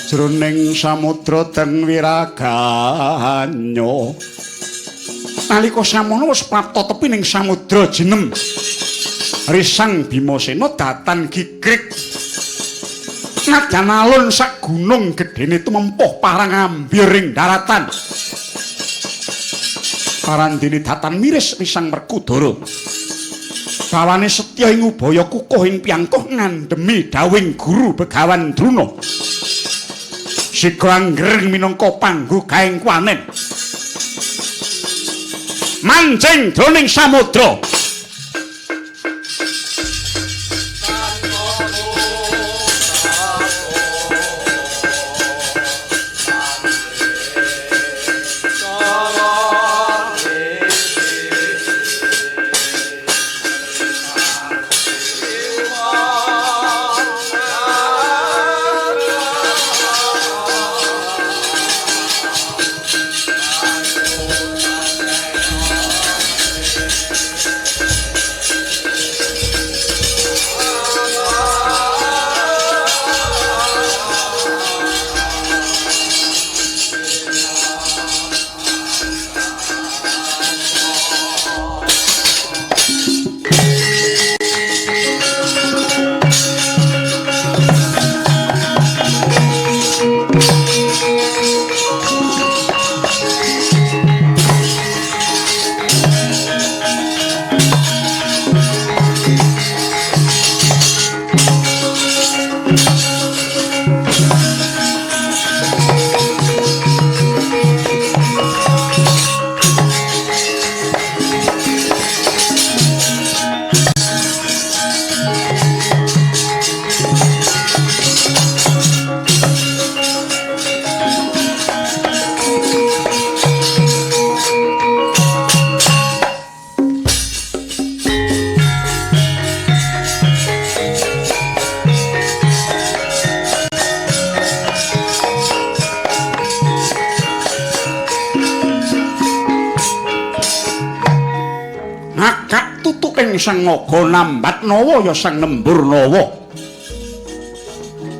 jroning samudra den wiraganya. Nalika samono wis prapta tepi ning samudra jinem, Risang Bimasena datan gigrik najan alun sak gunung gedene tumempuh parang ambir ing daratan. Parandene datan miris Risang Werkudara. Bawane setya ing ubaya kukuh ing piangkuh ngandhemi dawuhing guru Begawan Druna. Sigra anggreng minangka panggo gaeng kuwanen. Mancing jroning samudra. Ngakak tutuking Sang Naga nambat nawa ya Sang Nembur Nawa.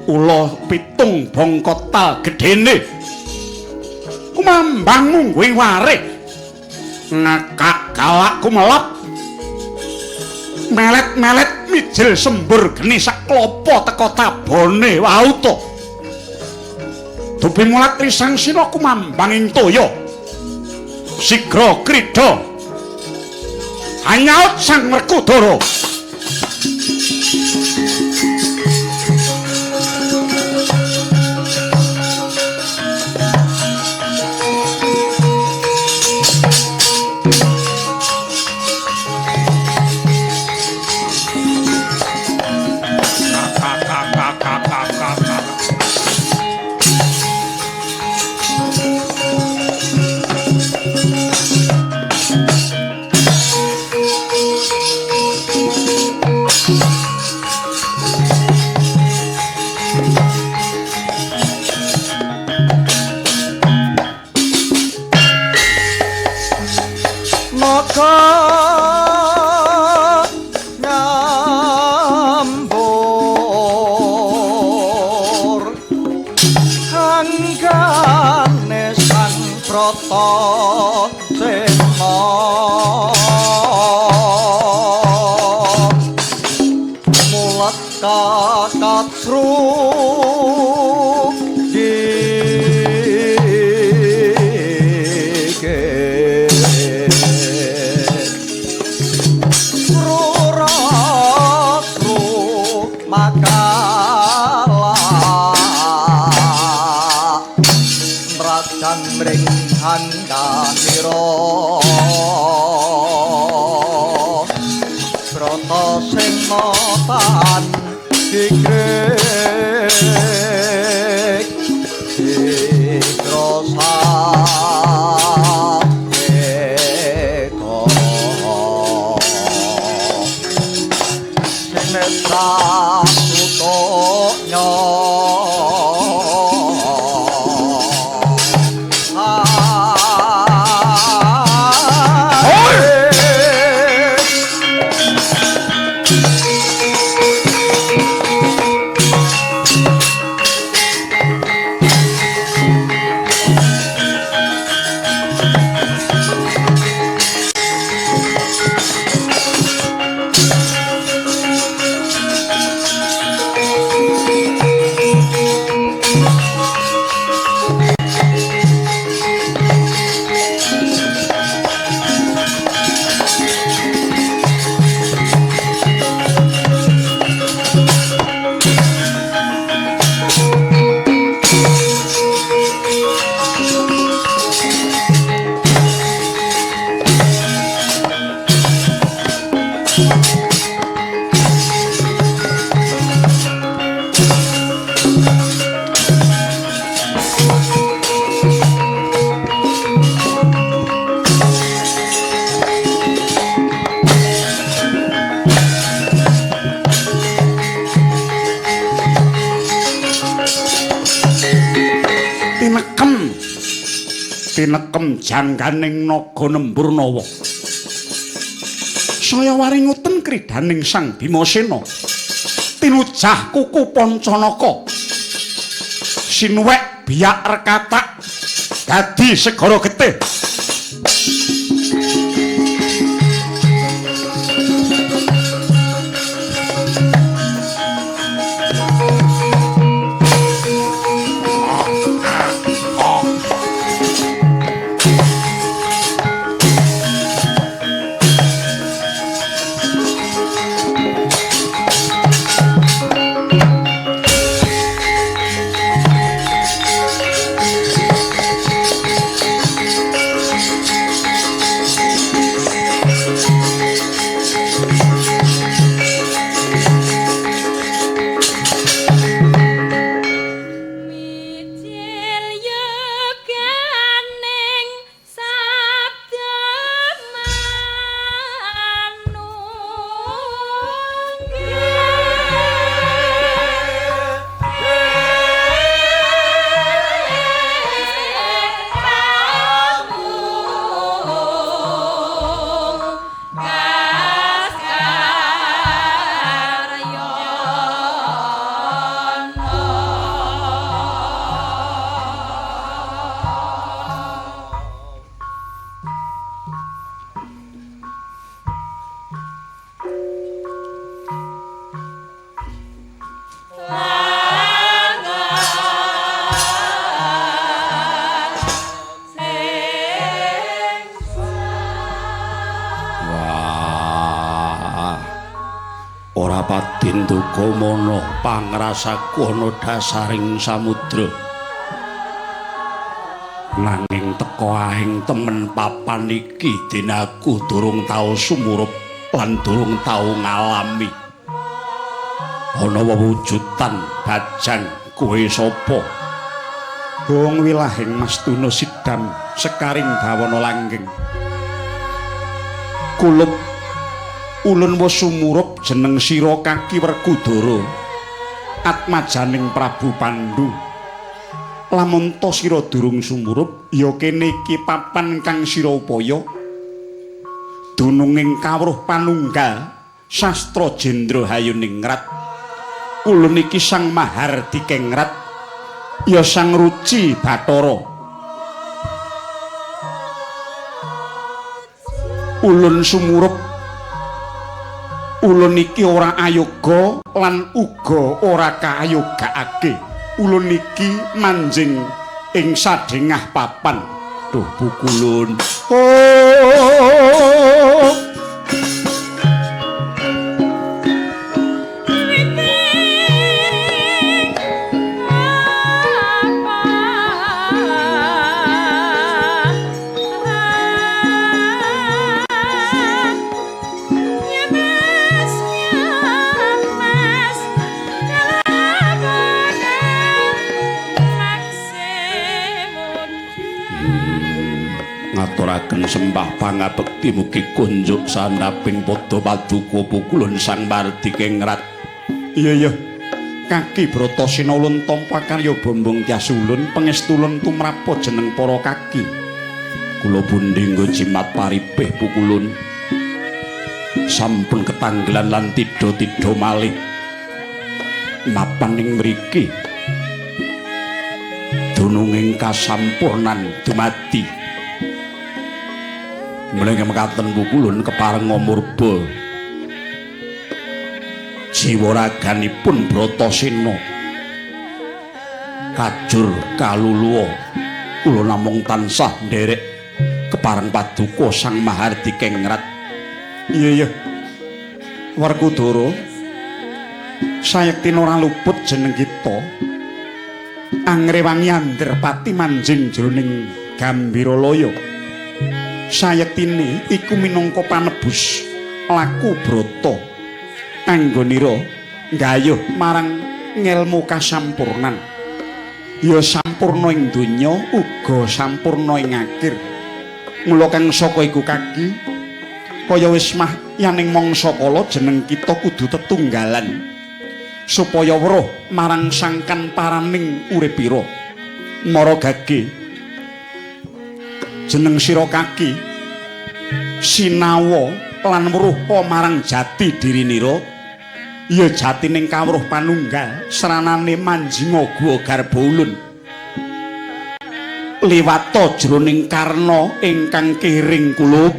Ula pitung bangka tal gedene. Kumambang mungguing warih. Ngakak galak kumelap. Melet-melet mijil sembur geni sak klopo teka tabone wauta. Dupi mulat Trisangsina kumambang ing toya. Sigra krida. Hanyaut Sang Werkudara. Nyambur hanggane Sang Bratasena mulat kakatsru Hanganira Bratasena tan digrek sigra sabeka sinetra tutoknya. Tinekem jangganing naga Nembur Nawa. Saya waringuten kridaning Sang Bimasena. Tinujah kuku Pancanaka. Sinuwek biak rekatak dadi segara getih. Ora pati nduga mana pangrasaku ana dasaring samudra. Nanging teka aing temen papan iki dene aku durung tau sumurup lan durung tau ngalami. Ana wewujudan bajang kowe sapa? Gong wilahing Mastuna sidam sekaring bawana langgeng. Kulup ulun wis sumurup jeneng sira Kaki Werkudara, atmajaning Prabu Pandu. Lamun ta sira durung sumurup, ya kene iki papan kang sira upaya dununging kawruh panunggal sastra jendra hayuningrat. Ulun iki Sang Mahardikengrat, ya Sang Ruci Bathara. Ulun sumurup, ulun iki ora ayoga lan uga ora kayogaake. Ulun iki manjing ing sadhengah papan. Duh pukulun. Oh. Ngaturaken sembah pangabekti mugi kunjuk sandhaping padha paduka pukulun Sang Mardikengrat. Iya iya. Kaki Bratasena ulun tampa karya bombong tias ulun pangestu ulun tumrapa jeneng para kaki. Kula pundi nggo jimat paripih pukulun. Sampun ketanggelan lan tidha-tidha malih. Mapan ing mriki dununging kasampurnan dumadi. Mlenge mekaten pukulun keparenga murba jiwa raganipun Bratasena kajur kaluluwa. Kula namung tansah nderek kepareng paduka Sang Mahardikengrat. Iya iya. Werkudara, sayekti ora luput jeneng kita angrewangi Andherpati manjing jroning Gambiralaya. Sayektine iku minangka panebus laku brata anggonira nggayuh marang ngelmu kasampurnan. Ya sampurna ing donya uga sampurna ing akhir. Mula kang saka iku kaki kaya wis mah yaning mangsa kala jeneng kita kudu tetunggalan supaya weruh marang sangkan paraning uripira. Mara gage jeneng sira kaki sinawa lan weruha marang jati dirinira, ya jatining kawruh panunggal sranane manjinga guwa garba ulun liwata jroning karna ingkang kiring kulup.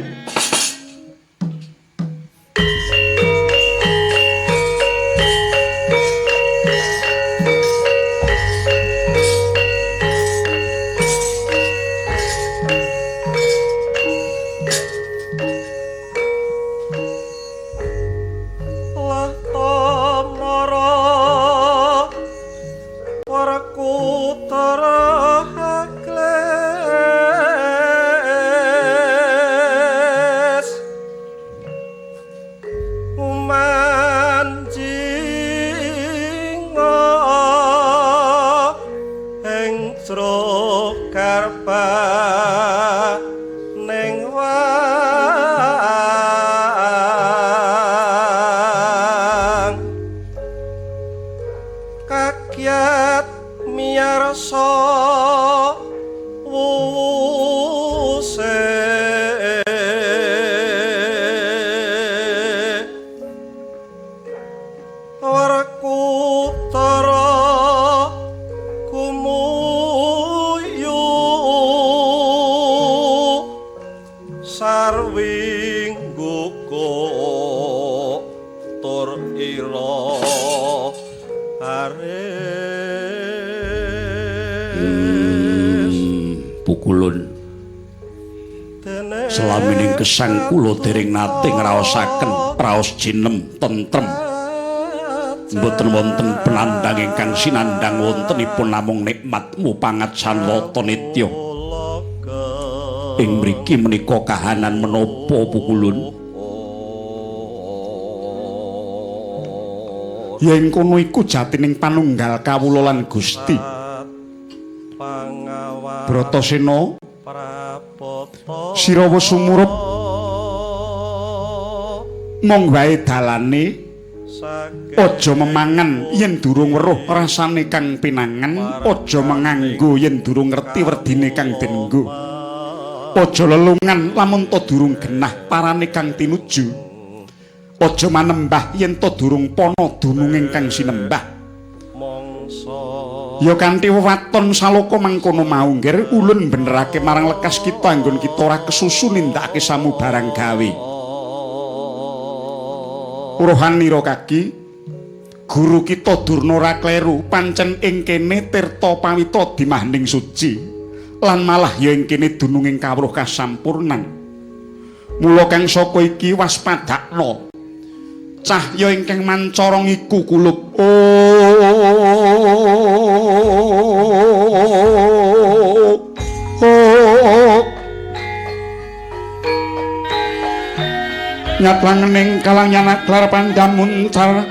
Pukulun selamining gesang kula dereng nate ngraosaken raos jinem tentrem Mboten wonten penandang ingkang sinandang wontenipun namung nikmatmu pangat sanwata nitya. Ing mriki menika kahanan menapa pukulun? Yen kono iku jatining panunggal kawula lan Gusti. Bratasena, sira wis sumurup mong wae dalane, aja memangan yen durung weruh rasane kang pinangan, aja menganggo yen durung ngerti werdine kang den nggo, aja lelungan lamun ta durung genah parane kang tinuju, aja manembah yen ta durung pana dununging kang sinembah. Ya kanthi wewaton saloka mangkono mau nggir ulun benerake marang lekas kita anggon kita ora kesusu nindakake samubarang gawe. Uruhanira kaki, guru kita Durna ora kleru, pancen ing kene tirta pawita dimahning suci lan malah ya ing kene dununging kawruh kasampurnan. Mula kang saka iki waspadakna cahya ingkang mancara ngiku kulup. Nyatlangening kalang nyanaklar pandam muncar.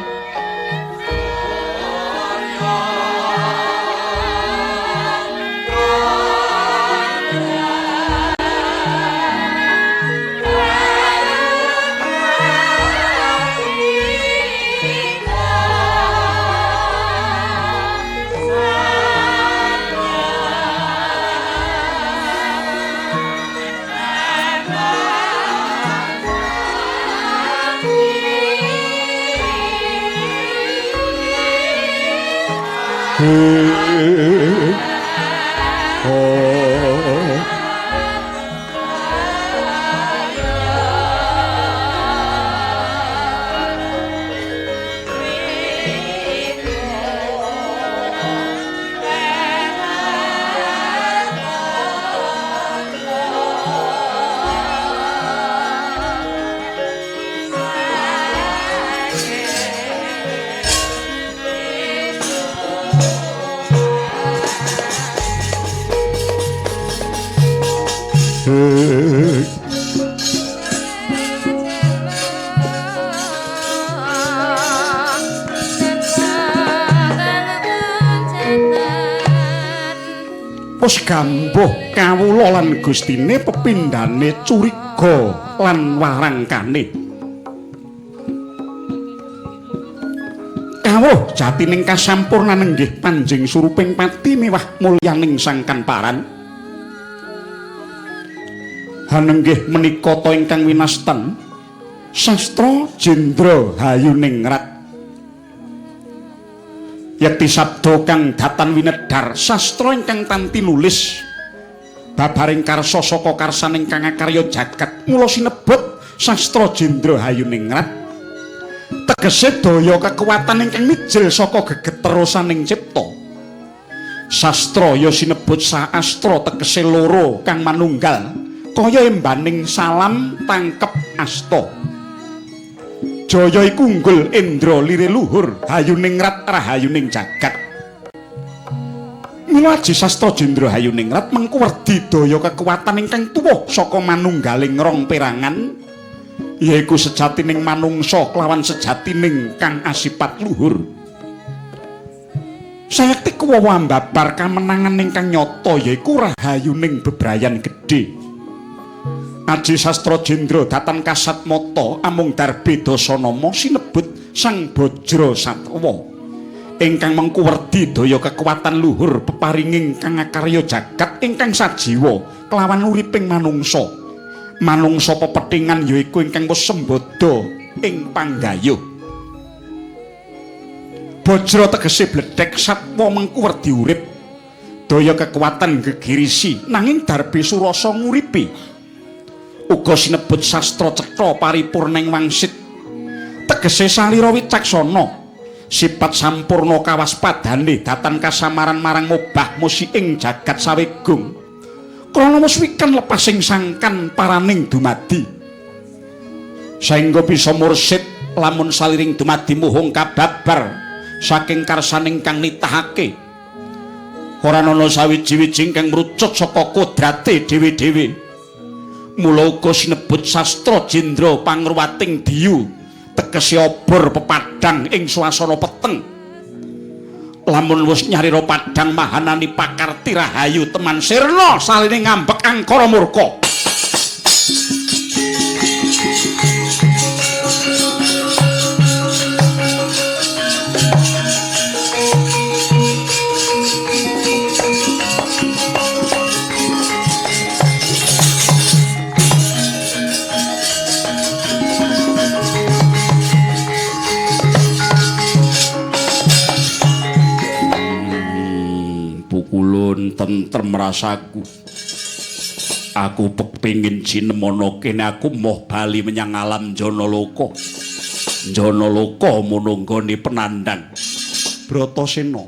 Wis gambuh kawula lan gustine pepindhane curiga lan warangkane. Kawruh jatining kasampurnan nenggih panjing suruping pati miwah mulyaning sangkan paran. Hanenggih menika ta ingkang winastan Sastra Jendra Hayuningrat. Yekti sabda kang datan winedhar sastra ingkang tanti nulis babaring karsa saka karsaning kang akarya jagat. Mula sinebut Sastra Jendra Hayuningrat tegese daya kekuatan ingkang mijil saka gegeterusaning cipta. Sastra ya sinebut saastra tegese loro kang manunggal kaya embaning salam tangkep asta. Jaya iku unggul indra lire luhur hayuningrat rahayuning jagat. Mila aji Sastra Jendra Hayuningrat mengku werdi daya kekuatan ingkang tuwuh saka manunggaling rong perangan, yaiku sejatining manungsa kelawan sejatining kang asipat luhur. Sayekti kuwawa ambabar kamenangan ingkang nyata yaiku rahayuning bebrayan gedhe. Aji Sastra Jendra datan kasat mata amung darbe dasanama sinebut Sang Bajra Satwa ingkang mengku werdi daya kekuatan luhur peparinging kang akarya jagat ingkang sajiwa kelawan uriping manungsa. Manungsa pepethingan yaiku ingkang wis sembada ing panggayuh. Bajra tegese bledhek, satwa mengku werdi urip daya kekuatan gegirisi nanging darbe surasa nguripi. Uga sinebut sastra cetha paripurning wangsit tegese salira wicaksana sipat sampurna kawaspadane datan kasamaran marang mobah musi ing jagat sawegung krana wis wikan lepasing sangkan paraning dumadi saengga bisa mursid lamun saliring dumadi muhung kababar Saking karsaning kang nitahake. Ora ana sawiji-wiji ingkang mrucut saka kodrate dhewe-dhewe. Mula uga sinebut sastra jendra pangruwating diyu, tegese obor pepadhang ing swasana peteng. Lamun wis nyarira padhang mahanani pakarti rahayu teman sirna saline ngambek angkara murka. Tentrem rasaku. Aku pepengin sinemono kene aku moh bali menyang alam Janaloka. Janaloka mono nggone penandang. Bratasena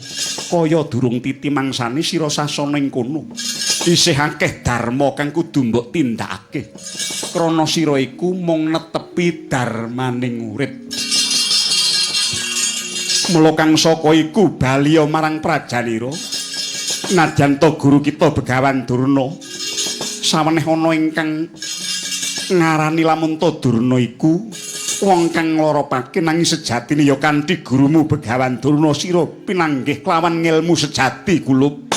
kaya durung titi mangsane sira sasana ing kono. Isih akeh dharma kang kudu mbok tindakake. Krana sira iku mung netepi dharmaning urip. Mula kang saka iku baliya marang prajanira. Nadyan ta guru kita Begawan Durna saweneh ana ingkang ngarani lamun ta Durna iku wong kang ngloropake nanging sejatine ya kanthi gurumu Begawan Durna sira pinanggih kelawan ngelmu sejati kulup.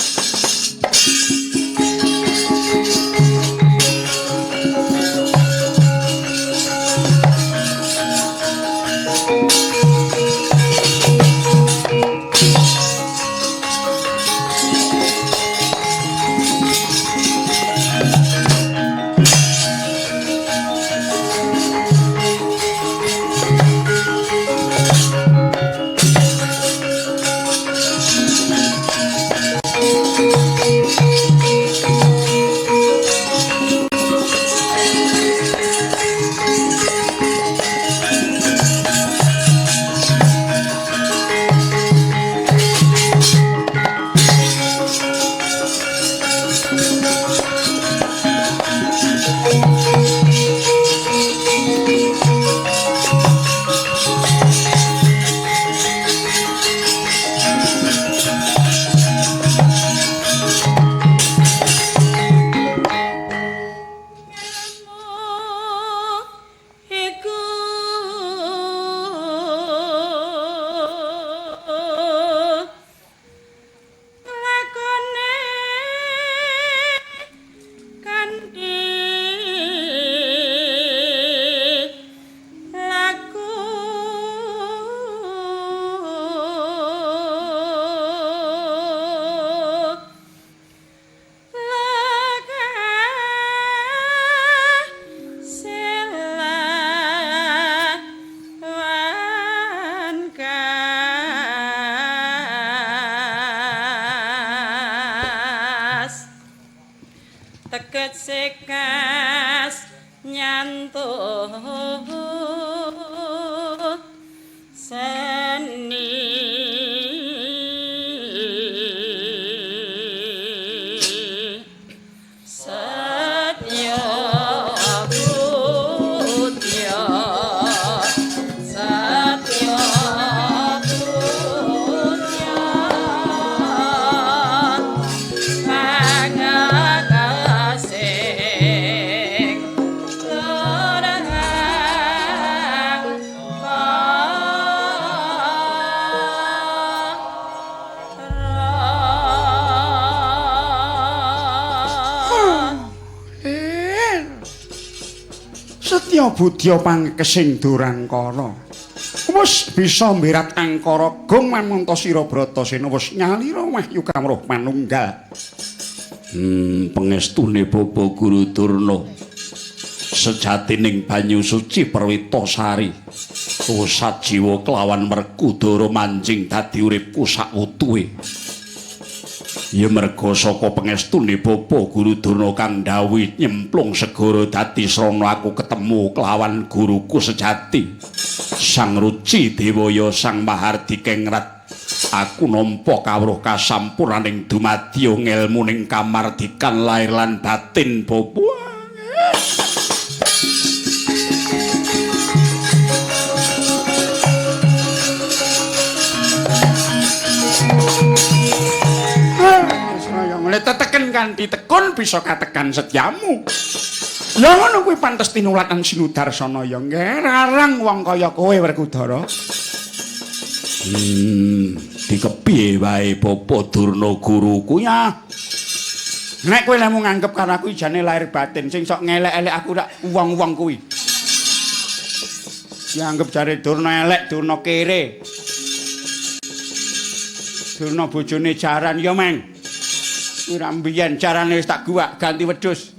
Teges nyantuh seni setya budya setya budya pangatasing terang Setya budya pangkesing Durangkara. Wis bisa mbirat angkara gong manmunta sira Bratasena wis nyalira wahyu kawruh manunggal. Pengestune Bapak Guru Durna. Sejatining banyu suci Perwitasari. Wis sajiwa kelawan Werkudara manjing dadi uripku sakwutuhe. Ya merga saka pengestune Bapak Guru Durna kang ndhawuhi nyemplung segara dadi srana aku ketemu kelawan guruku sejati. Sang Ruci Dewaya Sang Mahardikengrat. Aku nampa kawruh kasampurnaning dumadya ngelmuning kamardikan lahir lan batin Bapak. kanthi tekun bisa katekan setyamu. Ya ngono kuwi pantes tinulat lan sinudarsana ya nggih. Rarang wong kaya kowe Werkudara. Dikepiye wae Bapak Durna guruku ya. Nek kowe lemu nganggep karo aku jane lahir batin sing sok ngelek-elek aku rak wong-wong kuwi. Dianggep jare Durna elek, Durna kere. Durna bojone jaran ya, Meng. Kuwi ra mbiyen jarane wis tak guwak ganti wedhus.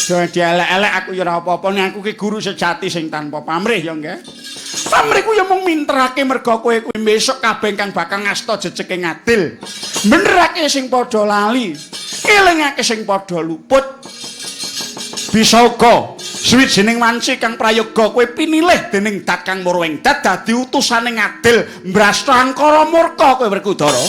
Jangan dielek-elek aku ya ora apa-apa nek aku ki guru sejati sing tanpa pamrih ya nggih. Pamrih ku ya mung minterake merga kowe kuwi besok kabeh kang bakal ngasta jejeke ngadil. Benerake sing padha lali, elingake sing padha luput. Bisa uga suwijining wanci kang prayoga kowe pinilih dening Dat Kang Murwing Dat dadi utusane ngadil mbrasta angkara murka kowe Werkudara.